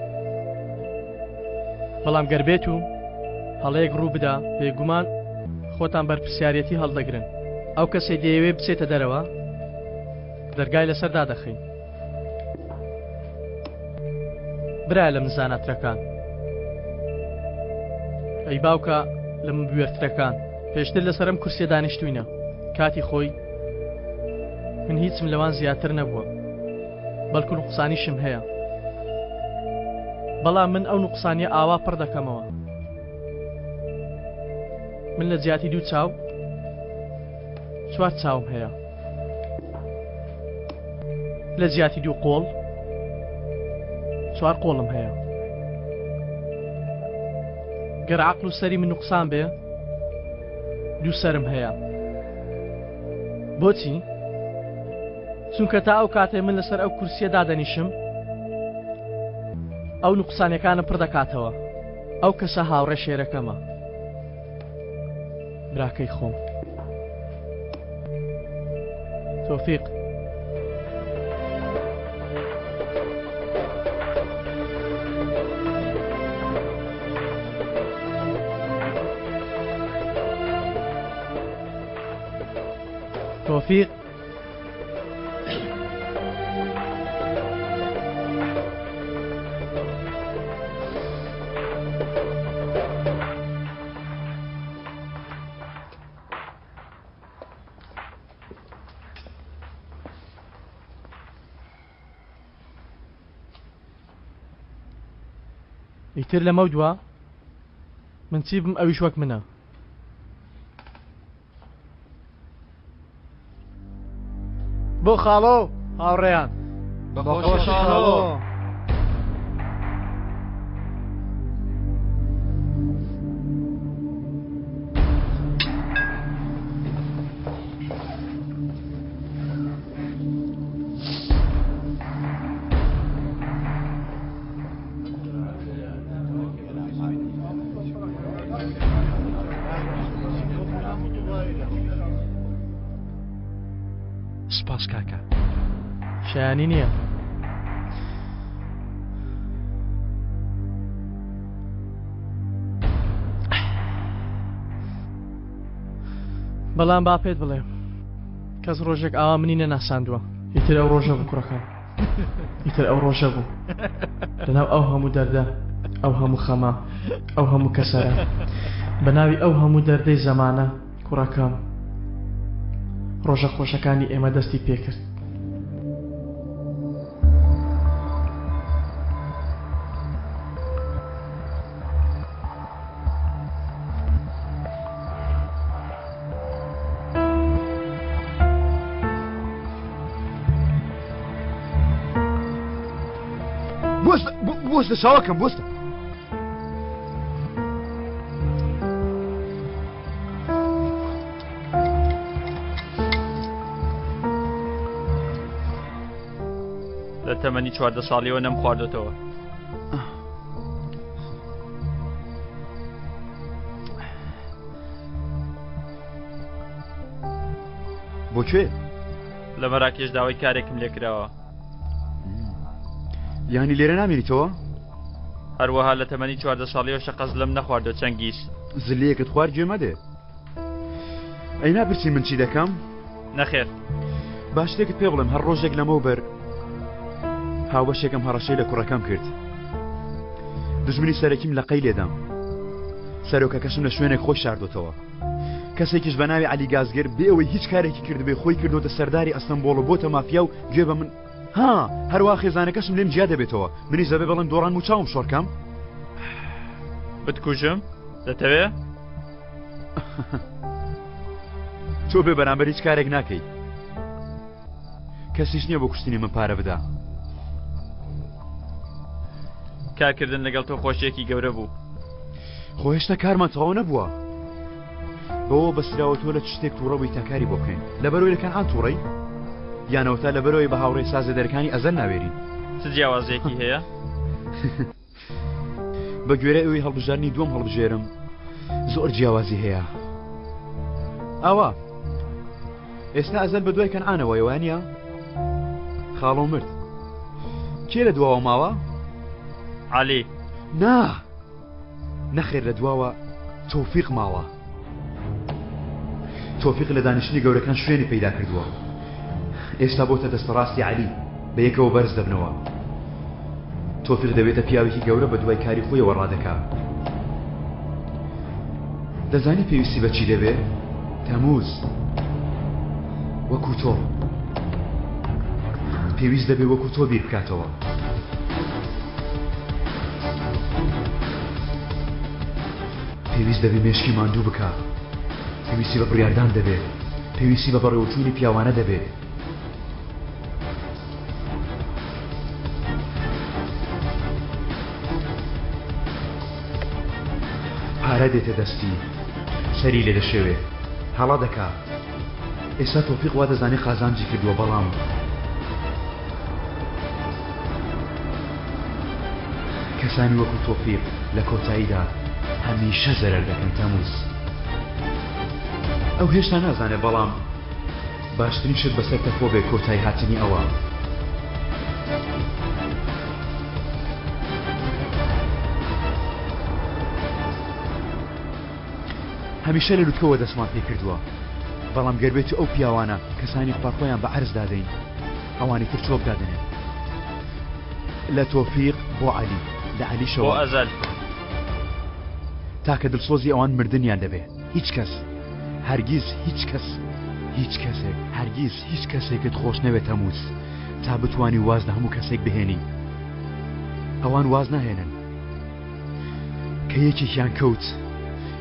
S2: بەڵام گەر بێت و هەڵەیەک ڕوو بدا بێگومان خۆتان بەرپرسیارەتی هەڵدەگرن ئەو کەسەی دەیەوێ بچێتە دەرەوە دەرگای لەسەر دادەخەین برا لە من زاناترەکان ئەی باوکە لە من بوێرترەکان پێشتر لەسەرم کورسیە دانیشتوینە کاتی خۆی من هیچم لەوان زیاتر نەبووە بەڵکو نوقسانیشم هەیە بەڵام من ئەو نوقسانیە ئاوا پڕ دەکەمەوە من لە جیاتی دوو چاو چوار چاوم هەیە لە جیاتی دوو قۆڵ چوار قۆڵم هەیە گەر عقل و سەری من نوقسان بێ دوو سەرم هەیە بۆچی؟ چونکە تا ئەو کاتەی من لەسەر ئەو کورسیە دادەنیشم ئەو نوقسانیەکانم پڕ دەکاتەوە ئەو کەسە هاوڕێ شێرەکەمە براکەی خۆم تۆفیق تۆفیق ئیتر لەمەو دوا من چی بم ئەویش وەک منە. بۆ خاڵۆ هاوڕێیان.
S8: بەخۆشی خاڵۆ.
S6: سپاس کاکە.
S2: شایانی نییە. بەڵام با پێت بڵێم کەس ڕۆژێک ئاوا منی نەناساندووە ئیتر ئەو ڕۆژە بوو کوڕەکەم ئیتر ئەو ڕۆژە بوو لەناو ئەو هەموو دەردە ئەو هەموو خەمە ئەو هەموو کەسەرە بە ناوی ئەو هەموو دەردەی زەمانە کوڕەکەم ڕۆژە خۆشەکانی ئێمە دەستی پێکرد.
S4: بوەستە چاوەکەم بوەستە.
S9: لە تەمەنی 14 ساڵیەوە نەم خواردۆتەوە.
S4: بۆ کوێ؟
S9: لە مەراکێش داوای کارێکم لێکراوە.
S4: یانی لێرە نامێنیتەوە؟
S9: هەروەها لە تەمەنی 14 ساڵیەوە شەقەزلەم نەخواردوە چەنگیز.
S4: زلیەکت خوارد گوێ مەدێ. ئەی ناپرسی من چی دەکەم؟
S9: نەخێر.
S4: با شتێکت پێ بڵێم هەر ڕۆژێک لەمەوبەر هاوبەشێکم هەڕەشەی لە کوڕەکەم کرد. دژمنی سەرەکیم لە قەی لێدام. سەرۆکەکەشم لە شوێنێک خۆی شاردۆتەوە. کەسێکیش بە ناوی عەلی گازگر بێ ئەوەی هیچ کارێکی کردبێ خۆی کردۆتە سەرداری ئەستەنبۆڵ و بۆتە مافیا و گوێ بە من ها هەروا خێزانەکەشم لێم جیا دەبێتەوە منیش دەبێ بڵێم دۆڕان و چاوم شۆڕکەم
S9: بتکوژم دەتەوێ
S4: تۆ بێ بەرامبەر هیچ کارێک ناکەی کەسیش نییە بۆ کوشتنی من پارە بدا
S9: کارکردن لەگەڵ تۆ خۆشیەکی گەورە بوو
S4: خۆ هێشتا کارمان تەواو نەبووە بەوە بەسراوە تۆ لە چ شتێک تووڕە بووی تا کاری بۆ بکەین لەبەرەوەی لە کەنعان تووڕەی یانەوەتا لەبەرەوەی بە هاوڕێ سازێدەرەکانی ئەزەل ناوێری
S9: چ جیاوازیەکی هەیە؟
S4: بە گوێرەی ئەوەی هەڵبژاردنی دووەم هەڵبژێرم زۆر جیاوازی هەیە ئاوا ئێستا ئەزەل بە دوای کەنعانەوە وانە خاڵۆ مرد کێ لە دواوە ماوە
S9: عەلی
S4: نا نەخێر لە دواوە تۆفیق ماوە تۆفیق لە دانیشتنی گەورەکان شوێنی پەیدا کردووە ئێستا بۆتە دەستەڕاستی عەلی بە یەکەوە بەرز دەبنەوە تۆفیق دەبێتە پیاوێکی گەورە بە دوای کاری خۆیەوە ڕادەکا دەزانی پێویستی بە چی دەبێ تەموز وەکو تۆ پێویست دەبێ وەکو تۆ بیر بکاتەوە پێویست دەبێ مێشکی ماندوو بکا پێویستی بە بڕیاردان دەبێ پێویستی بە بەڕێوەچوونی پیاوانە دەبێ پارە دێتە دەستی سەری لێ دەشێوێ هەڵە دەکا ئێستا تۆفیق وا دەزانێ قازانجی کردووە بەڵام کەسانی وەکو تۆفیق لە کۆتاییدا هەمیشە زەرەر دەکەن تەموز ئەو هێشتا نازانێ بەڵام باشترین شت بەسەر تەفۆ بێ کۆتای هاتنی ئەوە. هەمیشە لە لوتکەوە دەستمان پێ کردووە بەڵام گەر بێت ئەو پیاوانە کەسانی خوار خۆیان بە عەرز دادەین ئەوانی تر چۆک دادەنێن لە تۆفیق بۆ عەلی لە عەلیشەوە
S9: بۆ ئەزەل
S4: تاکە دڵسۆزی ئەوان مردنیان دەبێ هیچ کەس هەرگیز هیچ کەس هیچ کەسێک هەرگیز هیچ کەسێکت خۆش نەوێت تەموز تا بتانی واز لە هەموو کەسێک بهێنی ئەوان واز ناهێنن کە یەکێکیان کەوت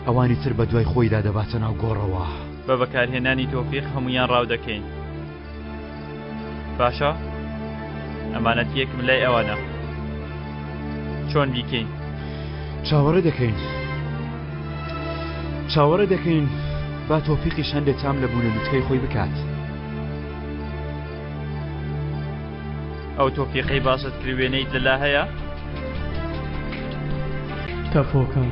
S4: ئەوانی تر بە دوای خۆیدا دەباتە ناو گۆڕەوە.
S9: بە بەکارهێنانی تۆفیق هەموویان ڕاو دەکەین باشە ئەمانەتیەکم لای ئەوانە چۆن بیکەین؟
S4: چاوەڕێ دەکەین چاوەڕێ دەکەین با تۆفیقیش هەندێک تام لە بوونە لوتکەی خۆی بکات.
S9: ئەو تۆفیقەی باست کرد وێنەیت لەلا هەیە؟
S2: تەفۆکەم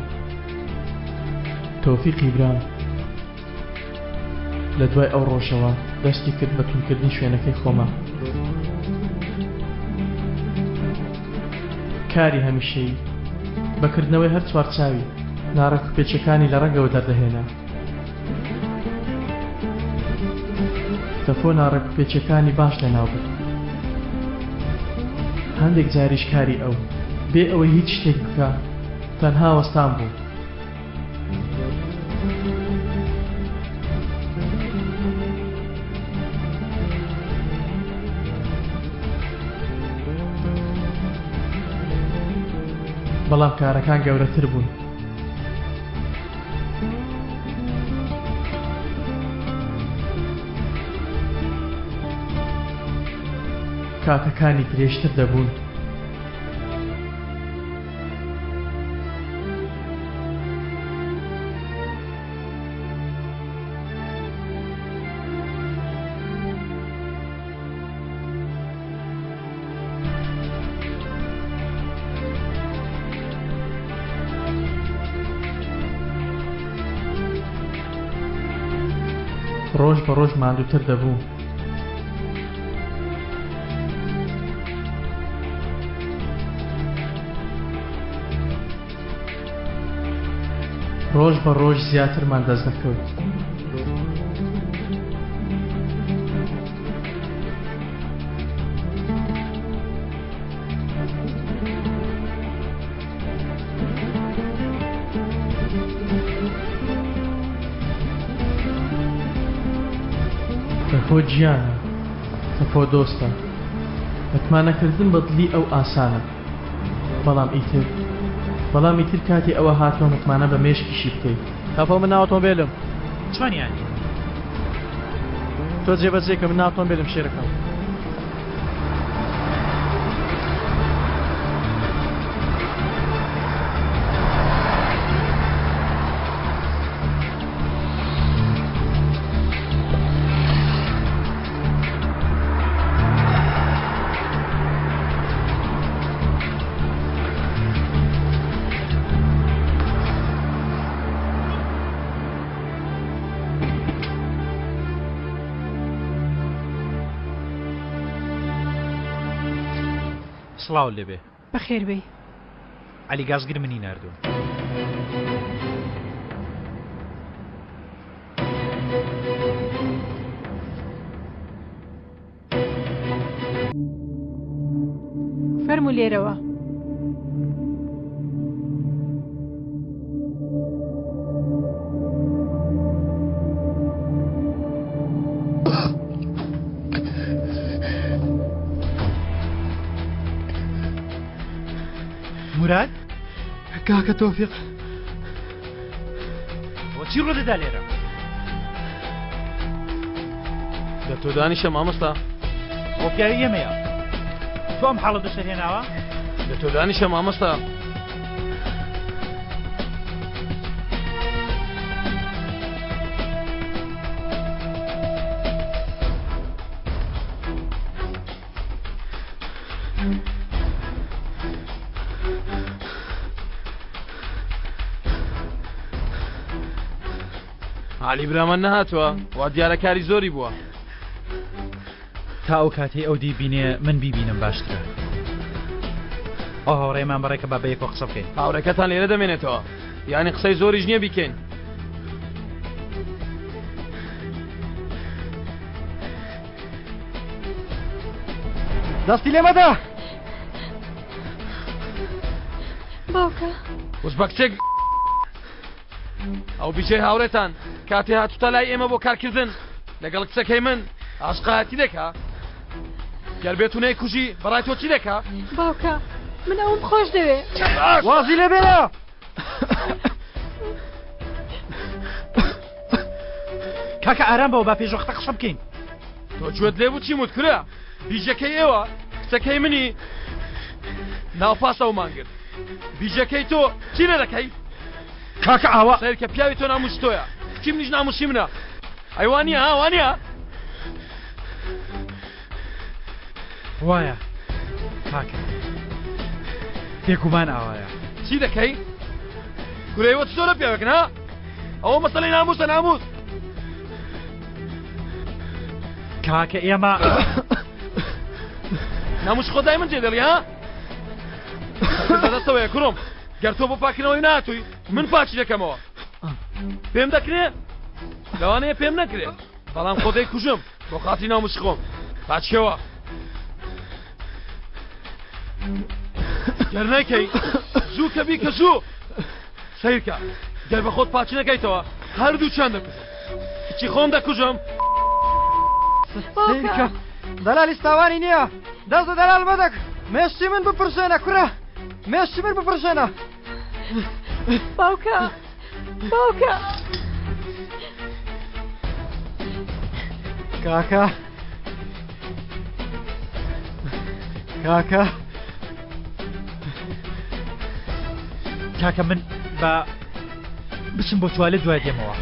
S2: تۆفیقی برام لە دوای ئەو ڕۆژەوە دەستی کرد بە توندکردنی شوێنەکەی خۆمان کاری هەمیشەیی بە کردنەوەی هەر چوارچاوی ناڕێکوپێکیەکانی لە ڕەگەوە دەردەهێنا تەفۆ ناڕێکوپێکیەکانی باش لەناوبرد. هەندێک جاریش کاری ئەو، بێ ئەوەی هیچ شتێک بکا، تەنها وەستان بوو. بەڵام کارەکان گەورەتر بوون. کاتەکانی درێژتر دەبوون. ڕۆژ بە ڕۆژ ماندووتر دەبوو. ڕۆژ بە ڕۆژ زیاترمان دەست دەکەوت. تەفۆ گیانە، تەفۆ دۆستە، متمانەکردن بە دڵی ئەو ئاسانە. بەڵام ئیتر بەڵام ئیتر کاتی ئەوە هاتووە متمانە بە مێشکیشی بکەیت. تەفۆ من ناو ئۆتۆمبێلم.
S6: چۆن یانی؟
S2: تۆ جێبەجێ کە من ناو ئۆتۆمبێلم شێرەکەم.
S6: سڵاو لێبێ.
S10: بەخێر بێی.
S6: عەلی گازگر منی ناردووە.
S10: فەرموو لێرەوە.
S6: موراد
S2: کاکە تۆفیق
S6: ئەوە چی ڕوودەدا لێرە؟
S9: لە تۆ دانیشە مامۆستا.
S6: ئەوە پیاوی ئێمەیە تۆ ئەم حاڵە بەسەر هێناوە؟
S9: لە تۆ دانیشە مامۆستا. عەلی برامان نەهاتووە وا دیارە کاری زۆری بووە.
S6: تا ئەو کاتەی ئەو دیبینێ من بیبینم باشترە. ئەو هاوڕێمان بەڕێکە با بەیەکەوە قسە بکەین.
S9: هاوڕێکەتان لێرە دەمێنێتەوە یانی قسەی زۆریش نییە بیکەین.
S2: دەستی لێ مەدە.
S1: باوکە.
S9: وش بە کچێک ئەو بیچەی هاوڕێتان کاتێ هاتوتە لای ئێمە بۆ کارکردن لەگەڵ کچەکەی من ئاشقایەتی دەکا گەر بێت و نەیکوژی بەڕای تۆ چی دەکا؟
S1: باوکە من ئەوم خۆش دەوێ.
S2: وازی لێ بێنە.
S6: کاکە ئارام بەوە با پێش وەختە قسە بکەین.
S9: تۆ گوێت لێ بوو چیم وت کورە بیژەکەی ئێوە کچەکەی منی ناو پاسەومان گرت بیژەکەی تۆ چی لێ دەکەی؟
S6: کاکە ئاوا
S9: سەیرکە پیاوی تۆ ناموسی تۆیە کچی منیش ناموسی منە ئەی وانیە ها وانیە؟
S6: وایە کاکە بێگومان ئاوایە.
S9: چی دەکەی؟ کورە ئێوە چ جۆرە پیاوێکن ها؟ ئەوە مەسەلەی ناموسە ناموس.
S6: کاکە ئێمە
S9: ناموسی خۆت لای من جێ دێڵی ها؟ بەدەستەوەیە کوڕم گەر تۆ بۆ پاکردنەوەی ناتووی من پاکی دەکەمەوە پێم دەکرێ لەوانەیە پێم نەکرێ بەڵام خۆ دەیکوژم بۆ خاتری ناموسی خۆم پاچکەوە گەر نەکەی زوو کە بیکە زوو سیرکە گەر بە خۆت پاچ نەکەیتەوە هەردووچیان دەکوژم کچی خۆم دەکوژم
S2: سیرکە دەلالی ستاوانی نییە دەست لە دەلال مەدەک مێشتی من بپرسێنە کوڕە مێشتی من بپرسێنە
S1: باوکە باوکە
S2: کاکە کاکە
S6: کاکە من بە بچم بۆ توالێت دوای دێمەوە.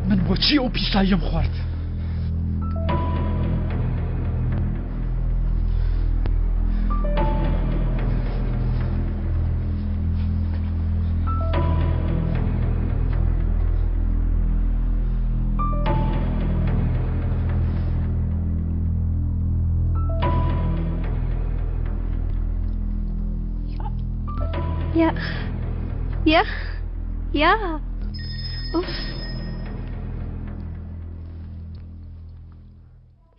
S6: من بۆچی ئەو پیساییەم خوارد؟
S7: یا یا یا ئوف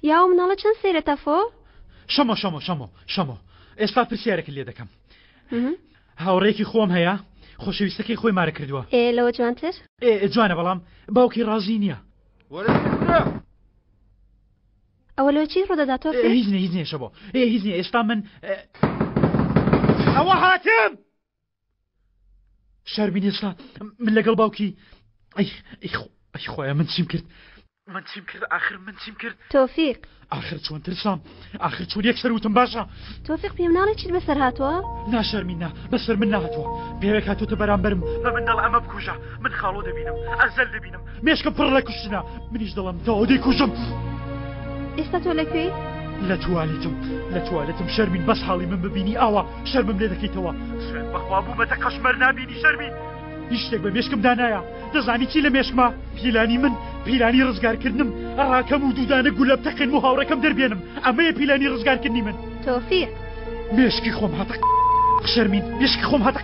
S7: یا ئەو مناڵە چەند سەیرە تەفۆ
S6: شەمۆ شەمۆ شەمۆ شەمۆ ئێستا پرسیارێکت لێ دەکەم هاوڕێکی خۆم هەیە خۆشەویستەکەی خۆی مارە کردووە
S7: ئێ لەوە جوانتر
S6: ئێ جوانە بەڵام باوکی ڕازی نییە
S7: ئەوە لۆ چی ڕوودەدا تۆ
S6: هیچ نیە هیچ نیە شەبۆ ئێ هیچ نیە ئێستا من ئەوە هاتم شەرمین ئێستا من لەگەڵ باوکی ئەی ئەی خۆیان من چیم کرد من چیم کرد ئاخر من چیم کرد
S7: تۆفیق
S6: ئاخر چۆن ترسام ئاخر چۆن یەکسەر وتم باشە
S7: تۆفیق پێم ناڵێ چیت بەسەر هاتووە
S6: ناشەرمین نا بەسەر من نهاتووە پێوێک هاتوتە بەرامبەرم بە من دەڵ ئەمە بکوژە من خاڵۆ دەبینم ئەزەل دەبینم مێشکم پڕ لە کوشتنە منیش دەڵم تەواو دەیکوژم
S7: ئێستا تۆ لەکوێی
S6: لە توالێتم لە توالێتم شەرمین بەس حاڵی من ببینی ئاوا شەرمم لێ دەکەیتەوە سوێن بەخوا بوومەتە قەشمەر نابینی شەرمین هیچ شتێک بە مێشکمدا نایە دەزانی چی لە مێشکما پیلانی من پیلانی ڕزگارکردنم ڕاکەم و دوودانە گولە بتەقێنم و هاوڕێکەم دەربێنم ئەمەیە پیلانی ڕزگارکردنی من
S7: تۆفیق
S6: مێشکی خۆم هاتە شەرمین مێشکی خۆم هاتە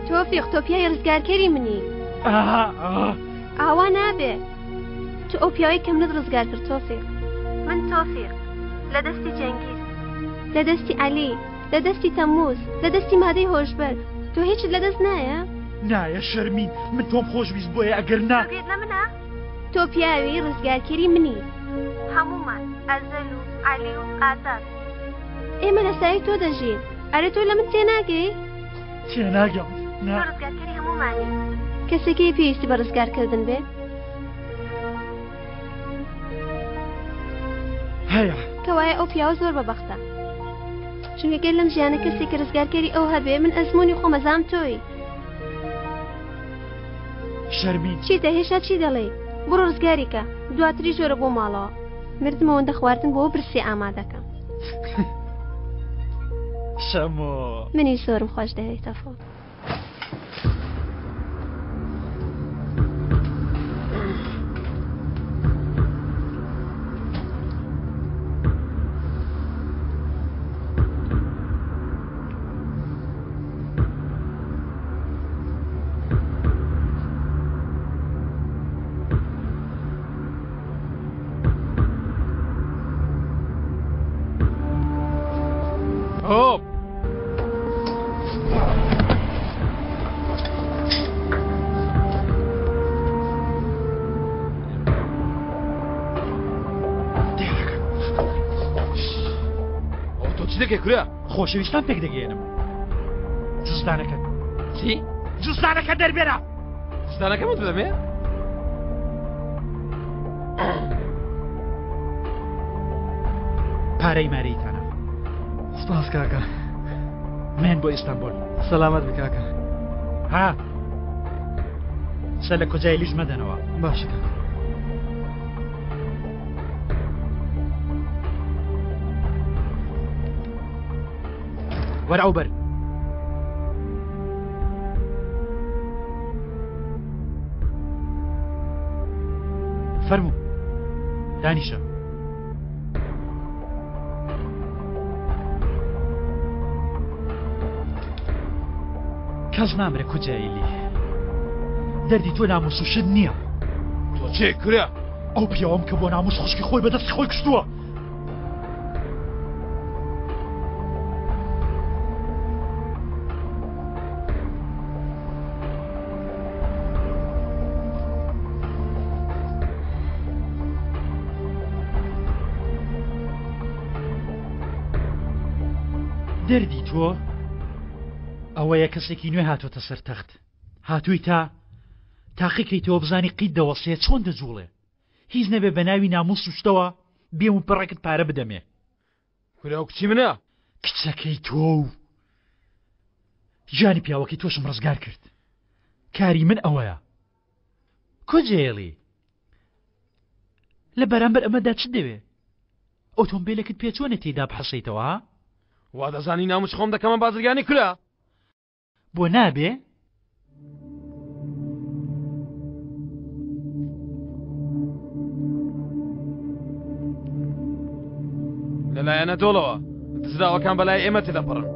S7: تۆفیق تۆ پیاوی ڕزگارکەری منی ئاوا نابێ تۆ ئەو پیاوەی کە منت ڕزگار کرد تۆفیق من تۆفیق لە دەستی جەنگیز لە دەستی عەلی لە دەستی تەمموز لە دەستی مادەی هۆشبەر تۆ هیچت لە دەست نایە؟
S6: نایە شەرمین من تۆم خۆشویست بۆیە ئەگەر نا
S7: تۆ گوێت لە منە؟ تۆ پیاوی ڕزگارکەری منی هەموومان ئەزەل و عەلی و ئازاد ئێمە لە سایەی تۆ دەژین ئەرێ تۆ لە من تێناگەی؟
S6: تێناگەم نا
S7: تۆ ڕزگارکەری هەموومانی کەسێک هەیە پێویستی بە ڕزگارکردن بێ؟
S6: هەیە.
S7: کەوایە ئەو پیاوە زۆر بەبەختە چونکە گەر لەم ژیانە کەسێکی ڕزگارکەری ئەو هەبێ من ئەزمموی خۆم ئەزام تۆی
S6: شەرمین
S7: چیتە هێشتا چی دەڵێی بڕۆ ڕزگاری کە دواتری ژۆرە بۆ ماڵەوە مردم ئەوەندە خواردن بۆ برسی ئامادەکەم
S6: شەمۆ
S7: منی زۆرم خۆش دەوێت تەفۆ
S9: هۆپ تۆ چی دەکەی کورە؟
S6: خۆشەویستان پێک دەگەێنم جزدانەکە
S9: چی؟
S6: جزدانەکە دەربێرە
S9: جزدانەکە من بدەمێ؟
S6: پارەی مارەیتانە
S2: سپاس کاکە.
S6: مێن بۆ ئیستانبۆل.
S2: سەلامەت بی کاکە.
S6: ها سەر لە کۆجایلیش مەدەنەوە.
S2: باشە کاکە.
S6: وەرە ئەو بەر. فەرموو دانیشە. کەس نامرێ کوجایلی دەردی تۆ ناموس و شت نییە
S9: تۆ چێ کورە
S6: ئەو پیاوەم کە بۆ ناموس خوشکی خۆی بەدەستی خۆی کوشتووە دەردی تۆ ئەوەیە کەسێکی نوێ هاتۆتە سەر تەخت هاتووی تا تاقیکەیتەوە بزانی قیت دەوەسێ چۆن دەجوڵێ هیچ نەبێ بە ناوی ناموس و شتەوە بێم و پڕێکت پارە بدەمێ
S9: کورە ئەو کچی منە
S6: کچەکەی تۆ و. گیانی پیاوەکەی تۆشم ڕزگار کرد. کاری من ئەوەیە. کوجێڵی لە بەرامبەر ئەمەدا چ دەوێ؟ ئۆتۆمبیلێکت پێ چۆنە تێیدا بحەسەیتەوە ها؟
S9: وا دەزانی ناموس خۆم دەکەمە بازرگانی کورە؟
S6: بۆ نابێ؟
S9: لەلایەنە دۆڵەوە دزراوەکان بەلای ئێمە تێدەپەڕن.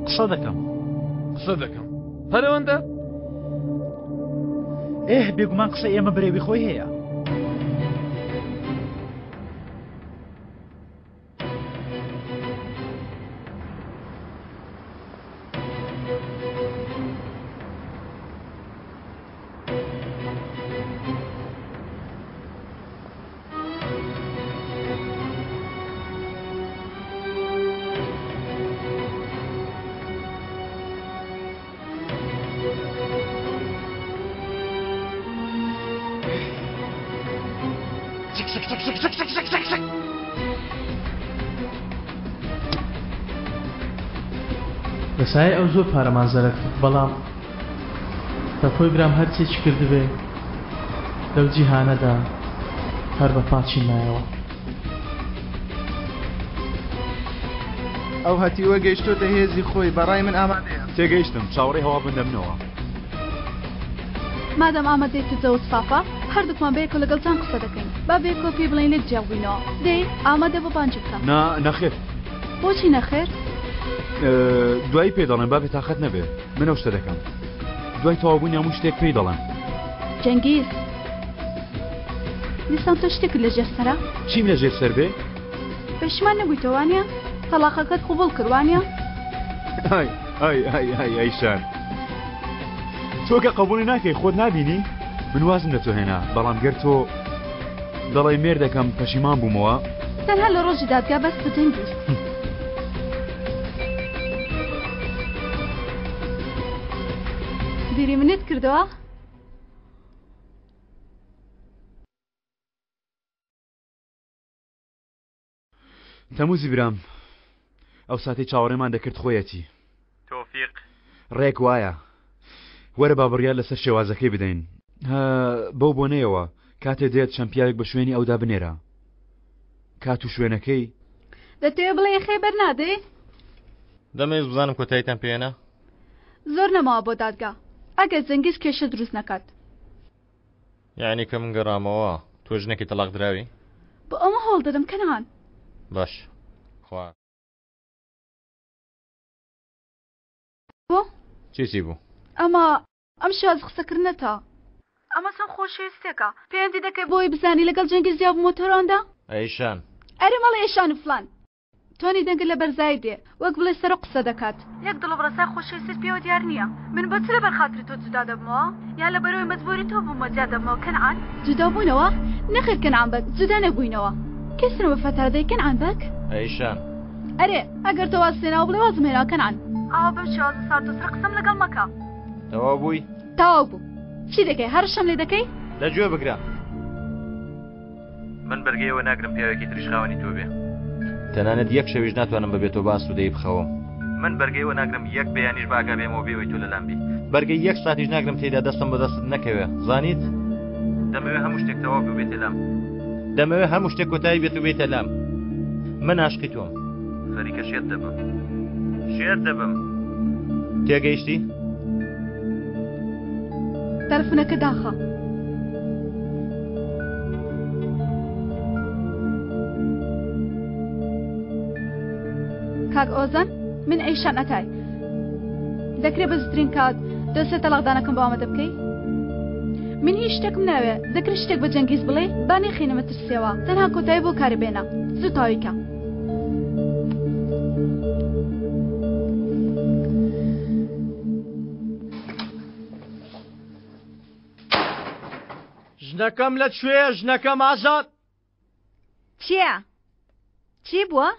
S6: قسە دەکەم.
S9: قسە دەکەم. پەرەوەندە؟
S6: ئێه بێگومان قسە ئێمە برەوی خۆی هەیە.
S2: لە سایەی ئەو زۆر پارەمان زەرەر کرد بەڵام بەخۆی برام هەرچێکی کردبێ لەو جیهانەدا هەر بە پاکی مایەوە.
S11: ئەو هەتیوە گەیشتۆتە هێزی خۆی بەڕای من ئامادەیە.
S4: تێگەیشتم چاوەڕێی هەواڵ بن لە منەوە.
S1: مادام ئامادەیت و جەوت سافە هەردووکمان بەیەکەوە لەگەڵ جان قسە دەکەین با بەیەکەوە پێی بڵێین لێک جیا بووینەوە دەی ئامادە بۆ بانگی بکە.
S4: نا نەخێر.
S1: بۆچی نەخێر؟
S4: دوایی پێ دەڵێم با بێتاقەت نەبێ من ئەو شتە دەکەم دوای تەواوبوونی هەموو شتێک پێی دەڵێم.
S1: جەنگیز دیسان تۆ شتێکت لە ژێر سەرە؟
S4: چیم لە ژێر سەر بێ؟
S1: پەشیمان نەبوویتەوە وانە؟ تەڵاقەکەت قبوڵ کرد وانە؟
S4: ئای ئای ئای ئای ئای شان تۆ کە قبوڵی ناکەی خۆت نابینی؟ من وازم لە تۆ هێنا بەڵام گەر تۆ دەڵێی مێردەکەم پەشیمان بوومەوە.
S1: تەنها لە ڕۆژی دادگا بەس بە جەنگیز. بیری منت کردەوە؟
S4: تەموزی برام ئەو ساتەی چاوەڕێمان دەکرد خۆیەتی.
S3: تۆفیق.
S4: ڕێک وایە. وەرە با بڕیار لەسەر شێوازەکەی بدەین. هە بەو بۆنەیەوە کاتێ دێت چەند پیاوێک بە شوێنی ئەودا بنێرە. کات و شوێنەکەی.
S1: دەتەوێ بڵێی خێبەر نادەی؟
S3: دەمەوێت بزانم کۆتاییتان پێ هێنا؟
S1: زۆر نەماوە بۆ دادگا ئەگەر جەنگیز کێشە دروست نەکات.
S3: یەعنی کە من گەڕامەوە تۆ ژنێکی تەڵاق دراوی؟
S1: بۆ ئەوە هەوڵ دەدەم کەنعان.
S3: باش خوا.
S1: بۆ؟
S3: چی چی بوو؟
S1: ئەمە ئەم شێواز قسەکردنەتە. ئەمە چەند خۆشەویستێکە. پەیوەندی دەکەی بۆ ئەوەی بزانی لەگەڵ جەنگیز جیا بوومەوە تۆرۆندا؟
S3: ئەیشان.
S1: ئەرێ مەڵێ ئەیشان و فلان. تۆنی دەنگت لە بەرزایی دێ وەک بڵێ سەرۆک قسە دەکات. یەک دڵۆپ ڕەسای خۆشەویستیت پێوە دیار نییە. من بۆ چ لەبەر خاتری تۆ جودا دەبمەوە؟ یان لەبەرئەوەی مەجبوری تۆ بوومەوە جیا دەبمەوە کەنعان؟ جودا بوونەوە؟ نەخێر کەنعان بەگ جودا نەبووینەوە. کەی سەرم بە فەتار دەی کەنعان بەگ؟
S3: ئەیشان.
S1: ئەرێ ئەگەر تۆ وازت هێناوە بڵێ وازم هێناوە کەنعان. ئاوا بەم شێوازە سارد و سڕ قسەم لەگەڵ مەکە.
S3: تەواو بووی؟
S1: تەواو بوو. چی دەکەی؟ هەڕەشەم لێ دەکەی؟
S3: لە گوێ بگرە. من بەرگەی ئەوە ناگرم پیاوێکی تریش خاوەنی تۆ بێ. تەنانەت یەک شەویش ناتوانم بەبێ تۆ بە ئاسوودەیی بخەوم. من بەرگەی ئەوە ناگرم یەک بەیانیش بە ئاگا بێمەوە بێ ئەوەی تۆ لەلام بی. بەرگەی یەک ساتیش ناگرم تێیدا دەستم بە دەستت نەکەوێ. زانیت؟ دەمەوێ هەموو شتێک تەواو بێ و بێیتە لام. دەمەوێ هەموو شتێک کۆتایی بێت و بێیتە لام. من ئاشقی تۆم. خەریکە شێت دەبم. شێت دەبم. تێگەیشتی؟
S1: تەلەفونەکە داخە. کاک ئۆزان من ئەیشان ئەتای دەکرێ بە زووترین کات دۆسێ تەلاقدانەکەم بۆ ئامادە بکەی من هیچ شتێکم ناوێ دەکرێت شتێک بە جەنگیز بڵێ با نەیخەینە مەترسیەوە تەنها کۆتایی بۆ کارە بێنە زوو تەواوی کە.
S2: ژنەکەم لە کوێیە ژنەکەم ئازاد؟
S12: چییە؟ چی بووە؟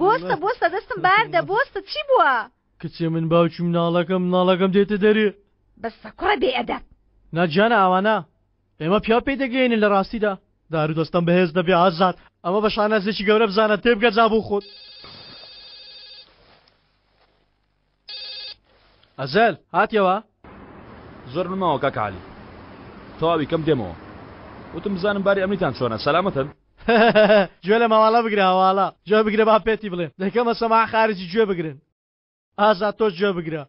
S12: بۆستە بۆستە دەستم باردە بۆستە چی بووە؟
S2: کچێ من باوکی مناڵەکەم مناڵەکەم دێتە دەرێ.
S12: بەسە کوڕە بێ ئەدەب.
S2: نا گیانە ئاوانە ئێمە پیاو پێی دەگەیەنین لە ڕاستیدا دارو دەستەم بەهێز دەبێ ئازاد ئەمە بە شانازێکی گەورە بزانە تێبگە جا بۆ خۆت. ئەزەل هاتیەوە؟
S9: زۆر نەماوە کاکە عەلی تەواوی کەم دێمەوە وتم بزانم باری ئەمنیتان چۆنە سەلامەتن؟
S2: گوێ لە ماواڵە بگرە هەواڵە گوێ بگرە با پێتی بڵێم دەکەمە سەما خارجی گوێ بگرن ئازاد تۆش گوێ بگرە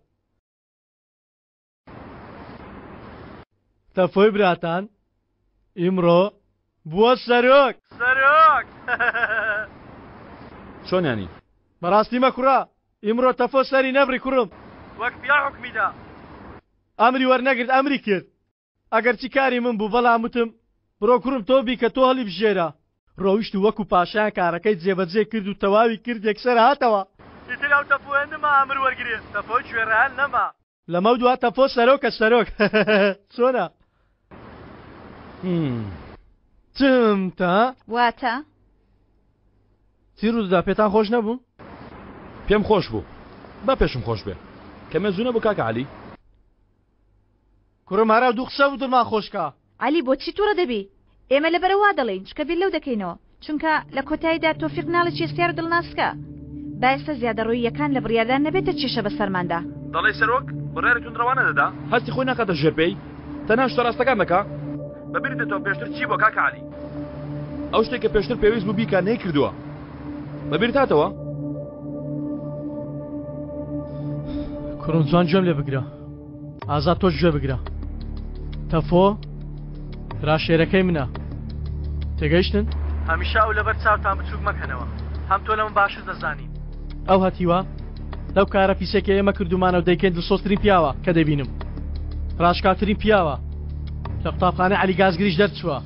S2: تەفۆی براتان ئیمڕۆ بووە سەرۆک. سەرۆک.
S9: چۆن یانی؟
S2: بەڕاستی مەکوڕە ئیمڕۆ تەفۆ سەری نەبڕی کوڕم. وەک پیاو حوکمی دا. ئەمری وەرنەگرت ئەمری کرد. ئەگەرچی کاری من بوو بەڵام وتم بڕۆ کوڕم تۆ بیکە تۆ هەڵیبژێرە. ڕۆیشت و وەکو پاشایان کارەکەی جێبەجێ کرد و تەواوی کرد یەکسەر هاتەوە. ئیتر ئەو تەفۆیە نما ئەمر وەرگرێ تەفۆی گوێڕایەل نەما. لەمەودوا تەفۆ سەرۆکە سەرۆک چۆنە؟ چمتە؟
S12: واتە؟
S2: چی ڕوودەدا پێتان خۆش نەبوو؟
S9: پێم خۆش بوو با پێشم خۆش بێ کەمێ زوو نەبوو کاکە عەلی؟
S2: کوڕم هەرا دوو قسە بوو دڵمان خۆش کا.
S12: عەلی بۆچی توڕە دەبی؟ ئێمە لەبەرە وا دەڵێین چونکە بیر لەو دەکەینەوە چونکە لە کۆتاییدا تۆفیق ناڵێ چێستیار و دڵناسکە با ئێستا زیادەڕۆییەکان لە بڕیاردان نەبێتە کێشە بەسەرماندا.
S9: دەڵێی سەرۆک بڕیاری توندڕەوانە دەدا؟ هەستی خۆی ناخاتە ژێر پێی تەنها شتە ڕاستەکان دەکا؟ بە بیرت دێتەوە پێشتر چی بووە کاکە عەلی؟ ئەو شتەی کە پێشتر پێویست بوو بیکا نەیکردووە بە بیرت هاتەوە؟
S2: کوڕم جوان گوێم لێ بگرە. ئازاد تۆش گوێ بگرە تەفۆ برا شێرەکەی منە تێگەیشتن؟ هەمیشە ئەو لەبەر چاوتان بچووک مەکەنەوە هەم تۆ لەمن باشتر دەزانی. ئەو هەتیوە لەو کارە پیسەی کە ئێمە کردوومانە و دەیکەین دڵسۆزترین پیاوە کە دەیبینم ڕاشکاوترین پیاوە لە قوتابخانەی عەلی گازگریش دەرچووە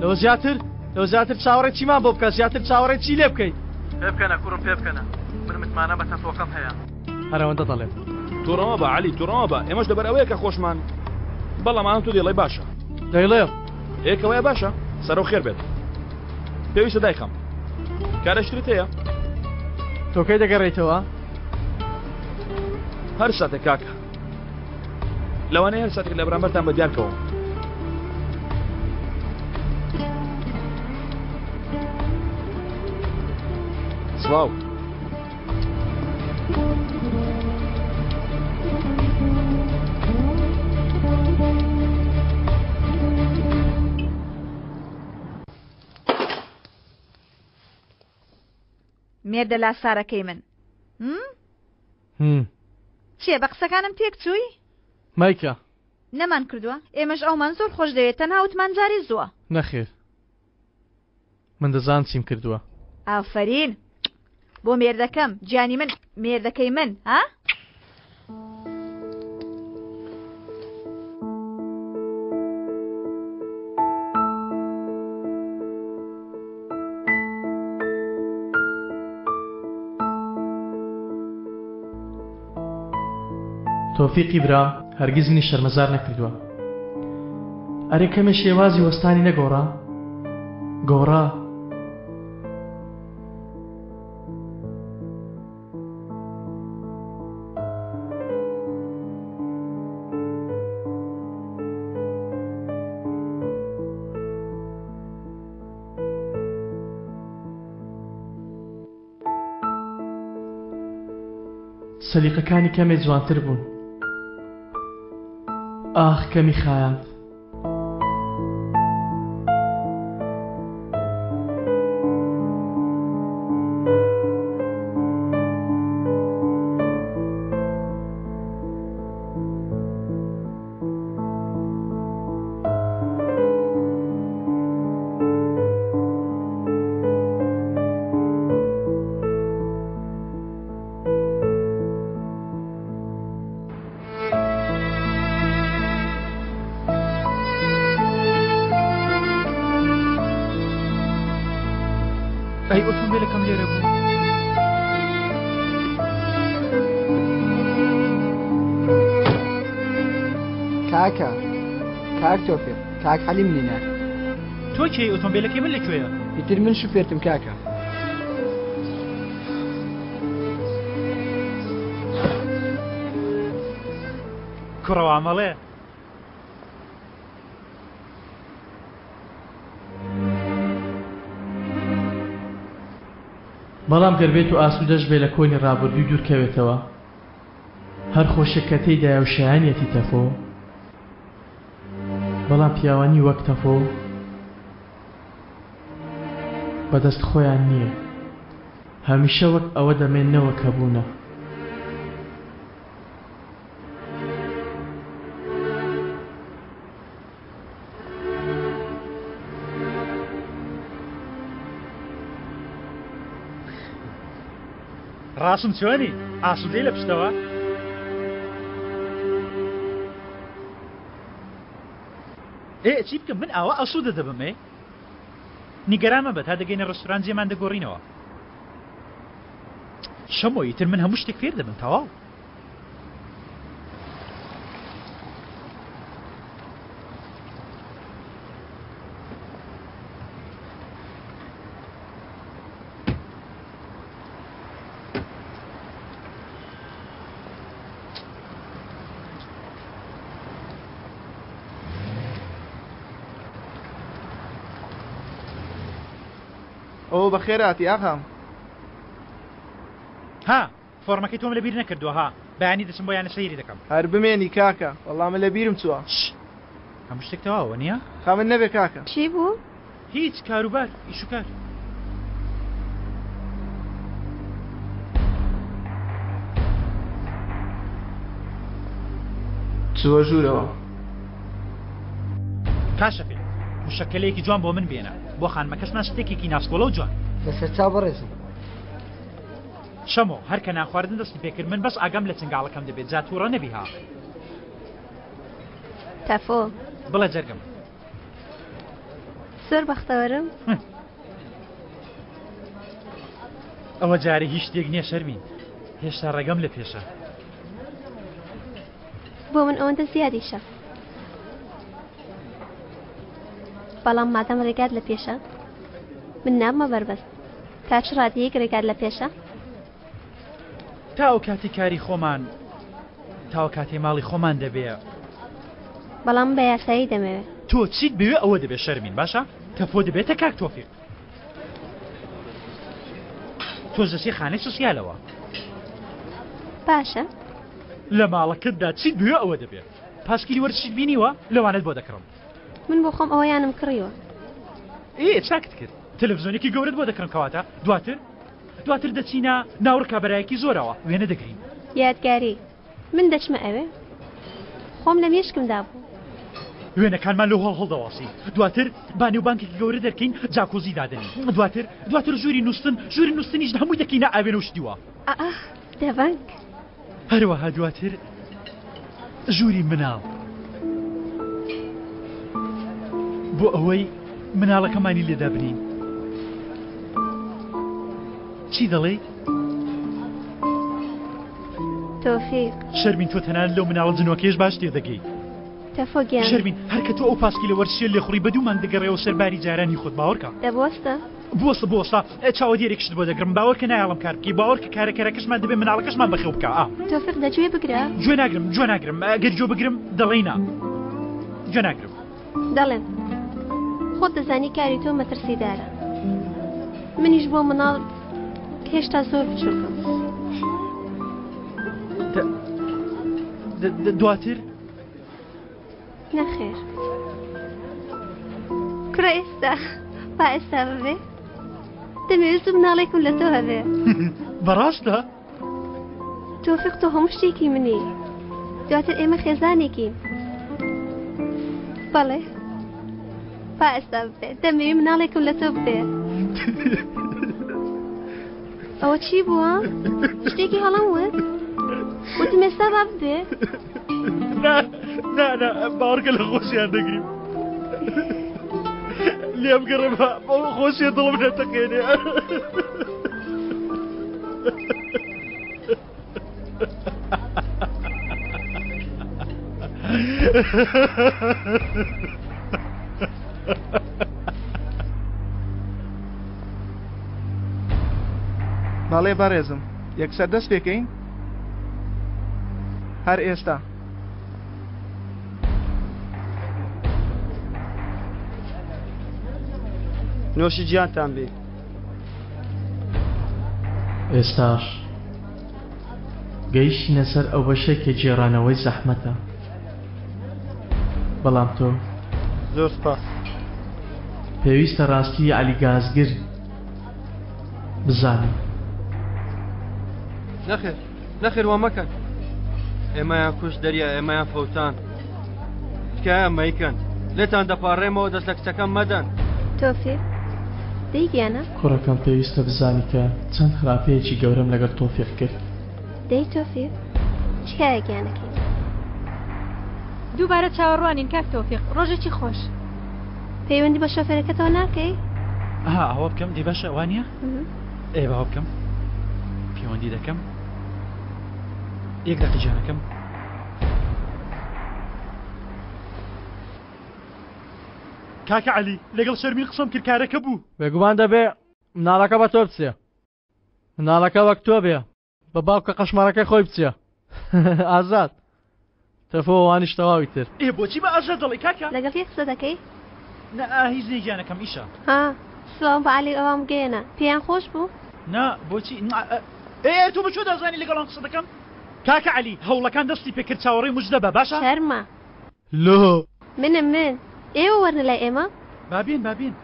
S2: لەوە زیاتر لەوە زیاتر چاوەڕێی چیمان بۆ بکە زیاتر چاوەڕێی چی لێ بکەیت پێ بکەنە کوڕم پێ بکەنە من متمانە بە تەفۆکەم هەیە. هەر ئەوەندە دەڵێم.
S9: توڕە مەبە عەلی توڕە مەبە ئێمەش لەبەر ئەوەیە کە خۆشمان بەڵام ئەم تۆ دەیڵێی باشە.
S2: دەیڵێم.
S9: ئێ کەوایە باشە سەرەو خێر بێت پێویستە دایخەم کارێکی ترت هەیە؟
S2: تۆ کەی دەگەڕێیتەوە؟
S9: هەر ساتێک کاکە لەوانەیە هەر ساتێک لە بەرامبەرتان بە دیار کەوم. سڵاو.
S12: مێردە لاسارەکەی من چییە بە قسەکانم تێک چووی؟
S2: مایکە
S12: نەمان کردووە ئێمەش ئەومان زۆر خۆش دەوێت تەنها وتمان جارێ زووە
S2: نەخێر من دەزانم چیم کردووە.
S12: ئافەرین بۆ مێردەکەم گیانی من مێردەکەی من ها؟
S2: تۆفیقی برا هەرگیز منی شەرمەزار نەکردووە. ئەرێ کەمێ شێوازی وەستانی نەگۆڕا؟ گۆڕا. سەلیقەکانی کەمێ جوانتر بوون. ئاخ کەمی خایاند.
S6: ئەی ئۆتۆمبیلەکەم لێرە بوو.
S11: کاکە کاک تۆفیق کاک عەلی منی نارد.
S6: تۆ کێی ئۆتۆمبیلەکەی من لەکوێیە؟
S11: ئیتر من شوفێرتم کاکە.
S6: کوڕە وا مەڵێ.
S2: بەڵام گەر بێتو ئاسودەش بێ لە کۆنی ڕابردووی دوورکەوێتەوە. هەر خۆشێک کە تێیدایە و شایەنیەتی تەفۆ، بەڵام پیاوانی وەک تەفۆ بەدەست خۆیان نییە، هەمیشە وەک ئەوە دەمێننەوە کە بوونە.
S6: ڕاسم چۆنی؟ ئاسوودەی لە پشتەوە؟ ئێ چی بکەم من ئاوا ئاسوودە دەبم ئێ نیگەران مەبە تا دەگەینە ڕێستوران جێمان دەگۆڕینەوە شەمۆ ئیتر من هەموو شتێک فێر دەبم تەواو
S11: ئەوە بەخێراتی ئاغام.
S6: ها فۆڕمەکەی تۆم لەبیر نەکردووە ها بەیانی دەچم بۆ یانە سەیری دەکەم.
S11: هەر بمێنی کاکە وەڵا من لەبیرم چووە.
S6: ش هەموو شتێک تەواوە نییە؟
S11: خەمت نەبێ کاکە.
S7: چی بوو؟
S6: هیچ کاروبار ئیش و کار.
S11: چووە ژوورەوە.
S6: کا شەفیق مشەکەلەیەکی جوان بۆ من بێنە بۆ خانمەکەشمان شتێکێکی ناسکۆڵە و جوان.
S11: لەسەر چاو بەڕێزم.
S6: شەمۆ هەر کە نانخواردن دەستی پێکرد من بەس ئاگام لە چنگاڵەکەم دەبێت جا تووڕە نەبی ها.
S7: تەفۆ.
S6: بڵێ جەرگم.
S7: زۆر بەختەوەرم.
S6: ئەوە جارێ هیچ شتێک نییە شەرمین هێشتا ڕێگەم لە پێشە.
S7: بۆ من ئەوەندە زیادیشە. بەڵام مادەم ڕێگات لە پێشە من نابمە بەربەست. تا چ ڕادەیەک ڕێگات لە پێشە؟
S6: تا ئەو کاتی کاری خۆمان تا ئەو کاتەی ماڵی خۆمان دەبێ.
S7: بەڵام بە یاسایی دەمەوێ.
S6: تۆ چیت بوێ ئەوە دەبێ شەرمین باشە تەفۆ دەبێتە کاک تۆفیق تۆش دەچی خانەی سوسیالەوە.
S7: باشە.
S6: لە ماڵەکەتدا چیت بوێ ئەوە دەبێ. پاسکیلی وەرزشیت بینیوە؟ لەوانەت بۆ دەکڕم.
S7: من بۆ خۆم ئەوەیانم کڕیوە.
S6: ئێ چاکت کرد. تەلەفزیۆنێکی گەورەت بۆ دەکڕم کەواتە دواتر دواتر دەچینە ناو ڕکابەرایەکی زۆرەوە وێنە دەگرین.
S7: یادگاری من دەچمە ئەوێ خۆم لە مێشکمدا بوو.
S6: وێنەکانمان لەو هۆڵ هەڵدەواسی دواتر با نێوبانکێکی گەورە دەرکەین جاکۆزی دادەنین دواتر دواتر ژووری نووستن ژووری نووستنیش هەمووی دەکەینە ئاوێنە و شتی وا.
S7: ئاه دەبەنگ.
S6: هەروەها دواتر ژووری مناڵ بۆ ئەوەی مناڵەکەمانی لێدا بنین چی دەڵێیت؟
S7: تۆفیق
S6: شەرمین تۆ تەنانەت لەو مناڵە جنۆکەیەش باش تێدەگەی
S7: تەفۆ گیان
S6: شەرمین هەر کە تۆ ئەو پاسکیلە وەرزشیە لێخوڕی بە دوومان دەگەڕێەوە سەر باری جارانی خۆت باوەڕکە
S7: دەبۆستە
S6: بوەستە بوەستە چاوەدێرێکیشت بۆ دەگرم باوەرکە نایەڵم کار بکەی باوەرکە کارەکەرەکەشمان دەبێ مناڵەکەشمان بەخێو بکە ئا
S7: تۆفیق دە گوێ بگرە
S6: گوێ ناگرم گوێ ناگرم ئەگەر گوێ بگرم دەڵێی نا گوێ ناگرم
S7: دەڵێم خۆت دەزانی کاری تۆ مەترسیدارە منیش بۆ مناڵ هێشتا زۆر بچووکم
S6: دواتر
S7: نەخێر کوڕە ئێستا با ئێستا ببێ دەمەوێت زوو مناڵێکم لە تۆ هەبێ
S6: بەڕاستە
S7: تۆفیق تۆ هەموو شتێکی منی دواتر ئێمە خێزانێکین بەڵێ با ئێستا ببێ دەمەوێت مناڵێکم لە تۆ ببێ ئەوە چی بووە؟ شتێکی هەڵەم وت؟ وتم ئێستا با ببێ
S6: نا نا نا باوەڕکە لە خۆشیان دەگریم لێم گەڕێ بە خۆشیە دڵم نەتەقێنێ
S11: بەڵێ بەڕێزم یەکسەر دەست پێکەین هەر ئێستا.
S8: نۆشی گیانتان بێ.
S2: ئێستاش. گەیشتینە سەر ئەو بەشەی کە گێڕانەوەی زەحمەتە. بەڵام تۆ.
S13: زۆر سپاس.
S2: پێویستە ڕاستیی عەلی گازگر بزانی.
S8: نەخێر، نەخێر وا مەکەن. ئێمەیان کوشت دەریا، ئێمەیان فەوتاند. تکایە مەیکەن. لێتان دەپاڕێمەوە دەست لە کچەکەم مەدەن.
S7: تۆفیق، دەی گیانە.
S2: کوڕەکەم پێویستە بزانی کە چەند خراپەیەکی گەورەم لەگەڵ تۆفیق کرد.
S7: دەی تۆفیق، تکایە گیانەکەی من.
S10: دووبارە چاوەڕوانین کاک تۆفیق، ڕۆژێکی خۆش.
S7: پەیوەندی بە شۆفێرەکەتەوە ناکەی؟
S6: ئەها ئەوە بکەم دەی باشە وانە؟ ئێ باوە بکەم پەیوەندی دەکەم یەک دەقی گیانەکەم. کاکە عەلی لەگەڵ شەرمین قسەم کرد کارەکە بوو.
S2: بێگومان دەبێ مناڵەکە بە تۆ بچێ مناڵەکە وەک تۆ بێ بە باوکە قەشمەرەکەی خۆی بچێ ئازاد تەفۆ وانیش تەواوی تر.
S6: ئێ بۆچی بە ئازاد دەڵێی کاکە؟
S7: لەگەڵ کێ قسە دەکەی؟
S6: نا هیچ نیە گیانەکەم ئیشە.
S7: ها سڵاوم بە عەلی و ئەوان بگەیەنە پێیان خۆش بوو؟
S6: نا بۆچی ئێ تۆ بە کوێ دەزانی لەگەڵ ئەوان قسە دەکەم؟ کاکە عەلی هەوڵەکان دەستی پێکرد چاوەڕێی مژدە بە باشە؟
S7: شەرمە.
S2: لۆ.
S7: منم من. ئێوە وەرنە لای ئێمە.
S6: با بێن با بێن.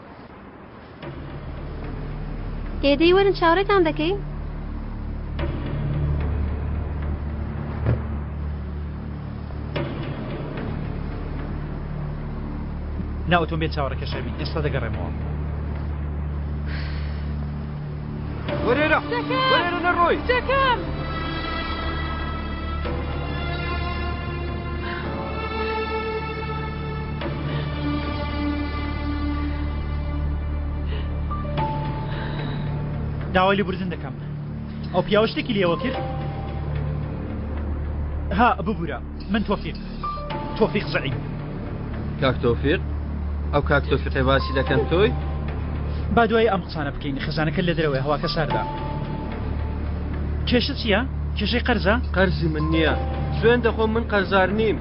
S7: ئێ دەی وەرن چاوەڕێتان دەکەین.
S6: نا ئۆتۆمبێل چاوەڕێکە شەرمین ئێستا دەگەڕێمەوە.
S8: وەرێرە وەرێرە نەڕۆی.
S10: کچەکەم.
S6: داوای لێبوردن دەکەم ئەو پیاوە شتێکی لێوە کرد ها ببورە من تۆفیق تۆفیق زەعیم.
S8: کاک تۆفیق؟ ئەو کاک تۆفیقەی باسی دەکەن تۆی؟
S6: با دوایی ئەم قسانە بکەین خێزانەکە لە دەرەوەیە هەواکە ساردە. کێشە چییە؟ کێشەی قەرزە؟
S8: قەرزی من نییە سوێن دەخۆم من قەرزار نیم.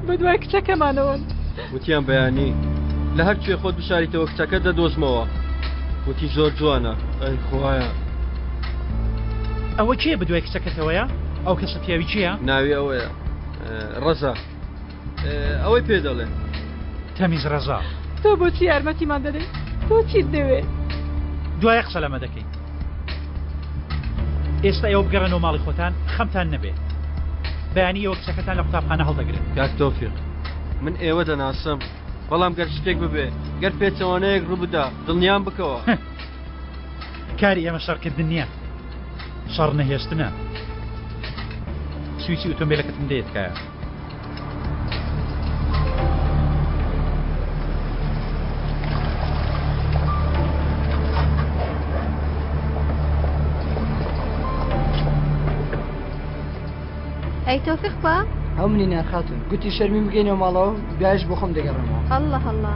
S10: بەدوای کچەکەمانەوەن.
S8: وتیان بەیانی لە هەر کوێ خۆت بشاریتەوە کچەکەت دەدۆزمەوە. وتی زۆر جوانە. ئەی خوایە.
S6: ئەوە کێیە بەدوای کچەکەتەوەیە؟ ئەو کەسە پیاوی کێیە؟
S8: ناوی ئەوەیە ڕەزا. ئەوەی پێ دەڵێن.
S6: تەمیز ڕەزا.
S10: تۆ بۆچی یارمەتیمان دەدەی؟ تۆ چیت دەوێ؟
S6: دوایە قسە لەمە دەکەین. ئێستا ئێوە بگەڕێنەوە ماڵی خۆتان، خەمتان نەبێ. بەیانی ئێوە کچەکەتان لە قوتابخانە هەڵدەگرن.
S8: کاک تۆفیق، من ئێوە دەناسم، بەڵام گەر شتێک ببێ، گەر پێچەوانەیەک ڕوو بدا، دڵنیام بکەوە.
S6: کاری ئێمە شەڕکردن نییە، شەڕ نەهێشتنە. سویچی ئۆتۆمبێلەکەتم دەیە تکایە.
S7: ئەی تۆفیق با؟
S11: ئەو منی نار خاتوون گوتی شەرمین بگەینەوە ماڵەوە دوایش بۆ خۆم دەگەڕێمەوە.
S7: اللە اللە.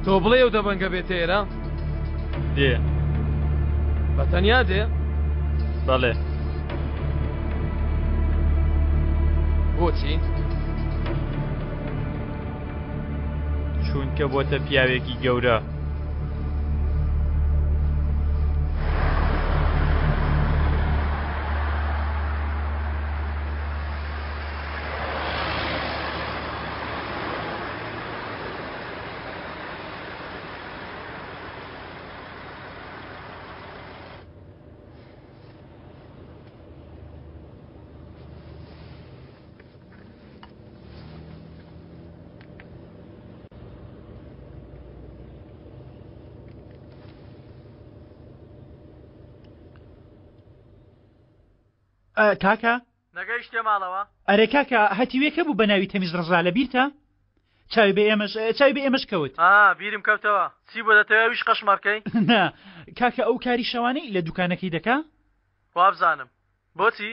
S9: تۆ بڵێ ئەو دەبەنگە بێتە ئێرە؟
S3: دێ.
S9: بە تەنیا دێ؟
S3: بەڵێ.
S9: بۆچی؟
S3: چونکە بۆتە پیاوێکی گەورە.
S6: کاکە
S2: نەگەیشتە ماڵەوە؟
S6: ئەرێ کاکە هەتیوێکە بوو بە ناوی تەمیز ڕەزا لە بیرتە؟ چاوی بە ئێمەش چاوی بە ئێمەش کەوت.
S2: ئا بیرم کەوتەوە چی بۆ دەتەوێ ئەویش قەشمەڕ کەی؟
S6: نا کاکە ئەو کاری شەوانەی لە دوکانەکەی دەکا؟
S2: وابزانم بۆچی؟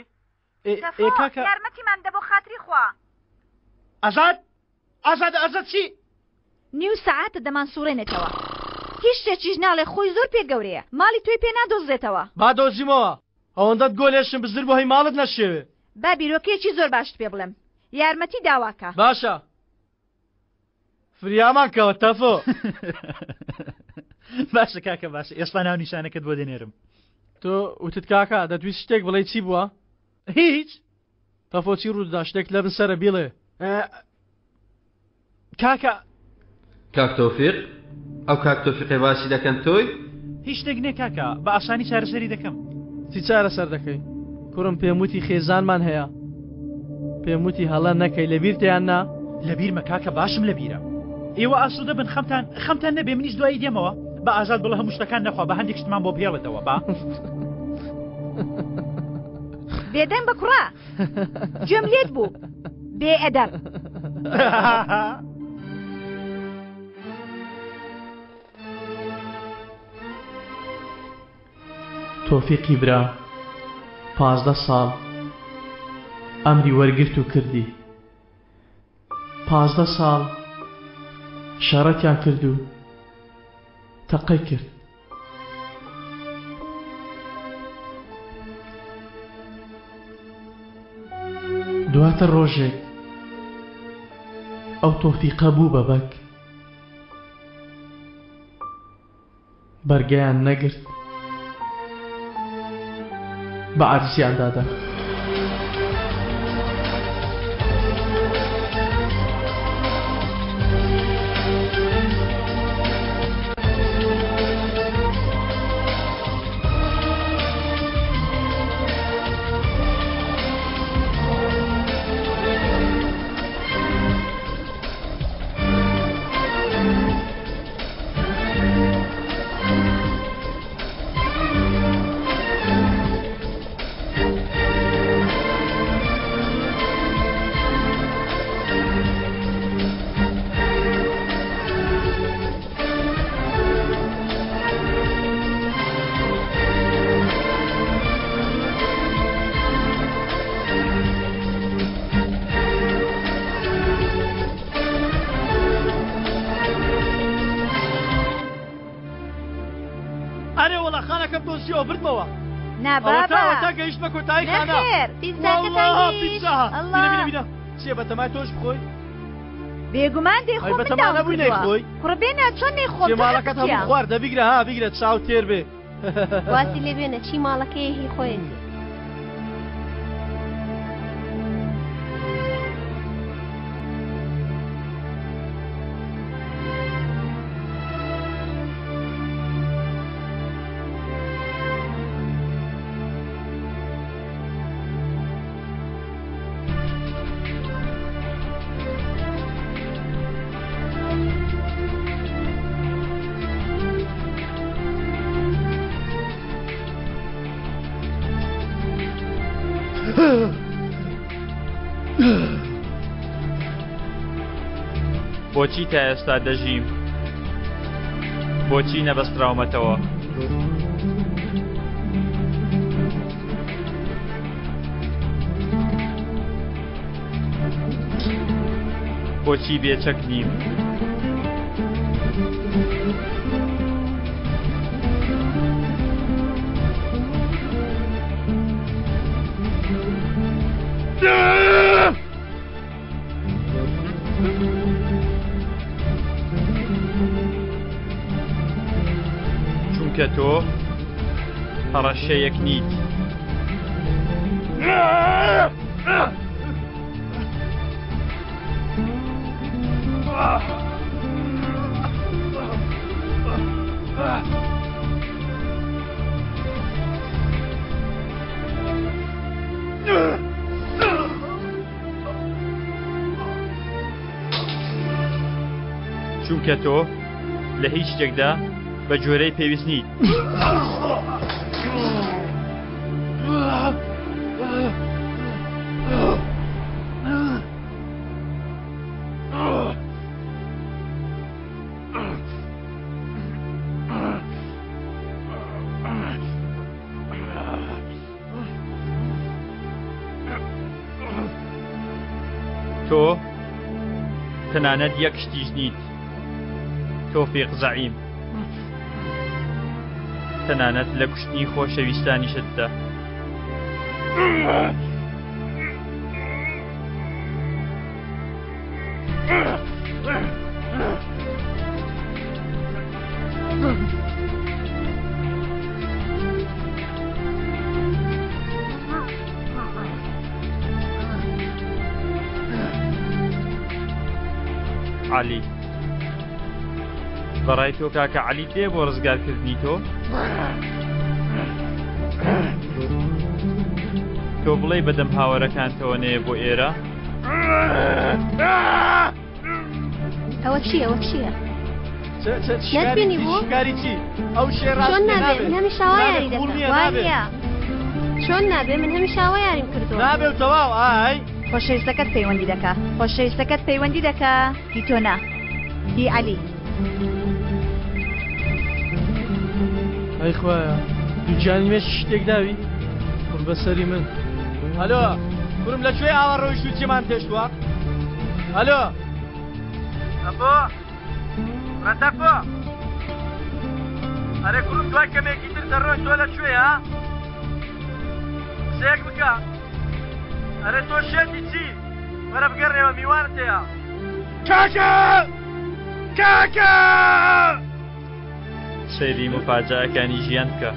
S6: ئێ
S1: تەفۆ
S6: کاکە.
S1: یارمەتیمان دە بۆ خاتری خوا.
S6: ئازاد ئازاد ئازاد چی؟
S12: نیو سەعاتە دەمانسوڕێنێتەوە. هیچ شتێکیش ناڵێ خۆی زۆر پێ گەورەیە ماڵی تۆی پێ نادۆزرێتەوە.
S2: با دۆزیمەوە ئەوەندەت گۆ لێشم بزر بۆ هەی ماڵت نەشێوێ.
S12: با بیرۆکەیەکی زۆر باشت پێ بڵێم یارمەتی داواکە.
S2: باشە فریامان کەوە تەفۆ.
S6: باشە کاکە باشە ئێستا ناونیشانەکەت بۆ دەنێرم.
S2: تۆ وتت کاکە دەتویست شتێک بڵێی چی بووە؟
S6: هیچ.
S2: تەفۆ چی ڕوودەدا شتێک لەبن سەرە بیڵێ.
S6: کاکە.
S8: کاک تۆفیق ئەو کاک تۆفیقەی باسی دەکەن تۆی؟
S6: هیچ شتێک نیە کاکە بە ئاسانی چارەسەری دەکەم.
S2: چی چارەسەر دەکەی؟ کوڕم پێم وتی خێزانمان هەیە پێم وتی هەڵە نەکەی لەبیرتە یان نا؟
S6: لەبیرمە کاکە باشم لەبیرە. ئێوە ئاسوودە بن خەمتان خەمتان نەبێ منیش دوایی دێمەوە بە ئازاد بڵێ هەموو شتەکان نەخوا بە هەندێک شتمان بۆ بهێڵێتەوە با.
S12: بێدەنگ بە کوڕە گوێم لێت بوو بێ ئەدەب.
S2: تۆفیقی برا 15 ساڵ ئەمری وەرگرت و کردی 15 ساڵ شەڕەتیان کرد و تەقەی کرد. دواتر ڕۆژێک ئەو تۆفیقە بوو بە بەگ. بەرگەیان نەگرت بە عەرزیان دادا. ئەرێ وەڵا خانەکەم دۆزیەوە بردمەوە.
S12: نا بابا.
S2: ئەوەتا گەیشتمە کۆتایی خانە.
S12: نەخێر پیتزاکەتان گەیشت.
S2: ئەڵا. بینە بینە بینە چیە بەتەمای تۆش بخۆی؟
S12: بێگومان دەیخۆم
S2: من داوم نەبووی نەیخۆی؟
S12: کوڕە بێنە چۆن نەیخۆم
S2: چێ ماڵەکەت هەموو خوارد دە بیگرە ها بیگرە چاو تێر بێ.
S7: وازی لێ بێنە چی ماڵەکەیە هی خۆیەتی.
S4: بۆچی تا ئێستا دەژیم؟ بۆچی نەبەستراومەتەوە؟ بۆچی بێچەک نیم؟ چونکە تۆ هەڕەشەیەک نیت. چونکە تۆ لە هیچ شتێکدا بە گوێرەی پێویست نیت. تۆ تەنانەت یەک شتیش نیت تۆفیق زەعیم.
S13: تەنانەت لە کوشتنی خۆشەویستانیشتدا. عەلی بەڕای تۆ کاکە عەلی دێ بۆ ڕزگارکردنی تۆ؟ تۆ بڵێ بەدەم هاوەرەکانتەوە نەیە بۆ ئێرە؟
S7: ئەوە چییە ئەوە چییە؟ نەتبینی بوو؟
S2: شکاری چی؟ ئەو شێ
S7: ڕاست چۆن نابێ من هەمیشە وا یاری دەکەم وا نییە چۆن نابێ من هەمیشە وا یاریم کردووە
S2: نابێ و تەواو ئای
S12: خۆشەویستەکەت پەیوەندی دەکا خۆشەویستەکەت پەیوەندی دەکا هی تۆ نا هی عەلی.
S2: ئەی خوایە دووگیانی مێشکی شتێک داوی قوڕ بەسەری من هەلۆ کورم لە کوێ ئاوا ڕۆیشت و جێمان پێشتووە هەلۆ ئەپۆ ڕەتەپۆ ئەرێ کوڕم دوای کەمێکی تر دەڕۆین تۆ لە کوێ ها قسەیەک بکە ئەرێ تۆ شێتی چی وەرە بگەڕێوە میوانت هەیە
S5: کاکە کاکە
S13: سەیری مفاجەکانی ژیان بکە.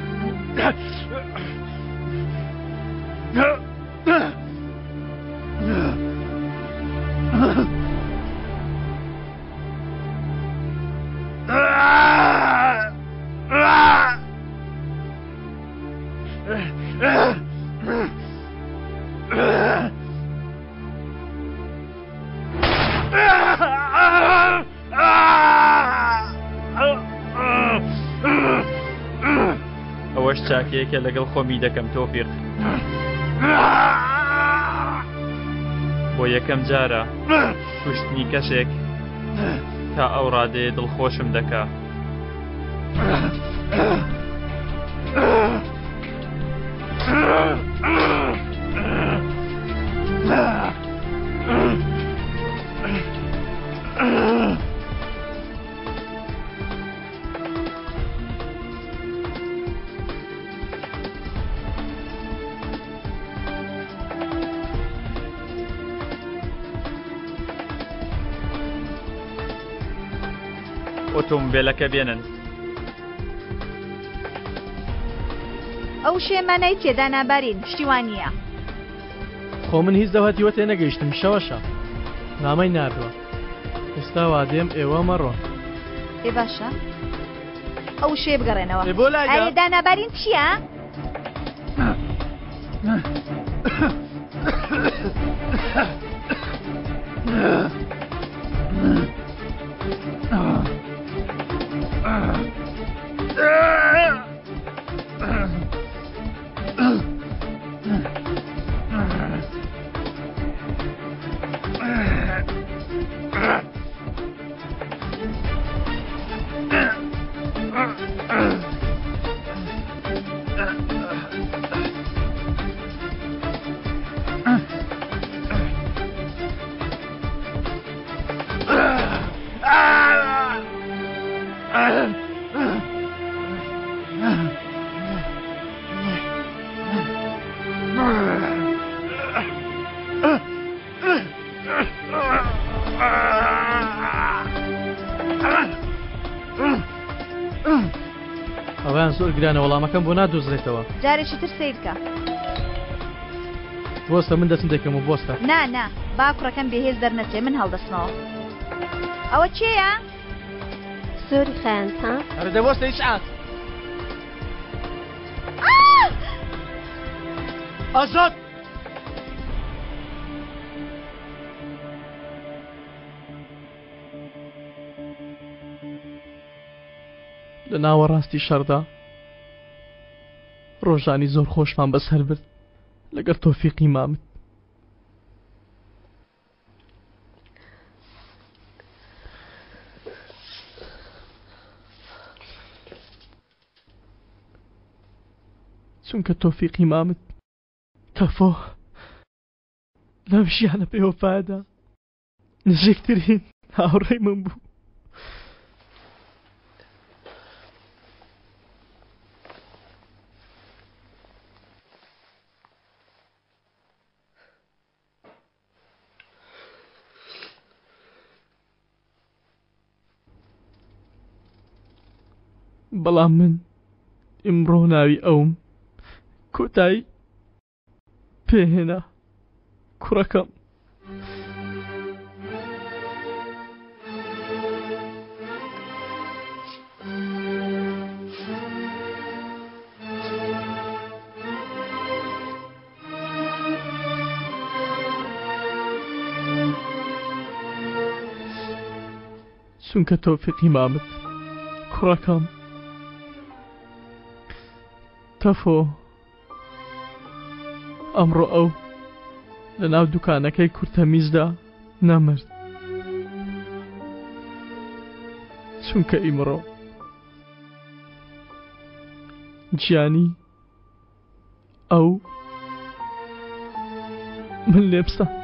S13: ئەوەش چاکەیەکە لەگەڵ خۆمی دەکەم تۆفیق بۆ یەکەم جارە کوشتنی کەسێک تا ئەو ڕادەیە دڵخۆشم دەکا. ئۆتۆمبێلەکە بێنن.
S12: ئەو شێ مانای تێدا نابارین شتی وا نییە.
S2: خۆ من هیچ لەو هەتیوە تێنەگەیشتم شەوەشە نامەی ناردووە ئێستا وادێم ئێوە مەڕۆن.
S12: ئێ باشە ئەو شێ بگەڕێنەوە.
S2: ئێ بۆ لای دا؟
S12: ئەرێ دانابارین چییە؟
S2: ئەویان زۆر گرانە وەڵامەکەم بۆ نادۆزرێتەوە.
S12: جارێکی تر سەیرکە.
S2: بۆستە من دەچم دەکەم و بۆستە.
S12: نا نا با کوڕەکەم بێهێز دەرنەچێ من هەڵدەستمەوە. ئەوە کێیە؟
S7: زۆری خایاند ها؟
S2: ئەرێ دە بۆستە ئیسعات. ئازاد! لە ناوەڕاستی شەڕدا ڕۆژانی زۆر خۆشمان بەسەر برد لەگەڵ تۆفیقی مامت. چونکە تۆفیقی مامت تەفۆ لەم ژیانە بێوەفایەدا نزیکترین هاوڕێی من بوو. بەڵام من ئیمڕۆ ناوی ئەوم کۆتایی پێهێنا کوڕەکەم. چونکە تۆفیقی مامت کوڕەکەم تەفۆ ئەمڕۆ ئەو لە ناو دوکانەکەی کورتەمیزدا نەمرد چونکە ئیمڕۆ گیانی ئەو من لێبسە.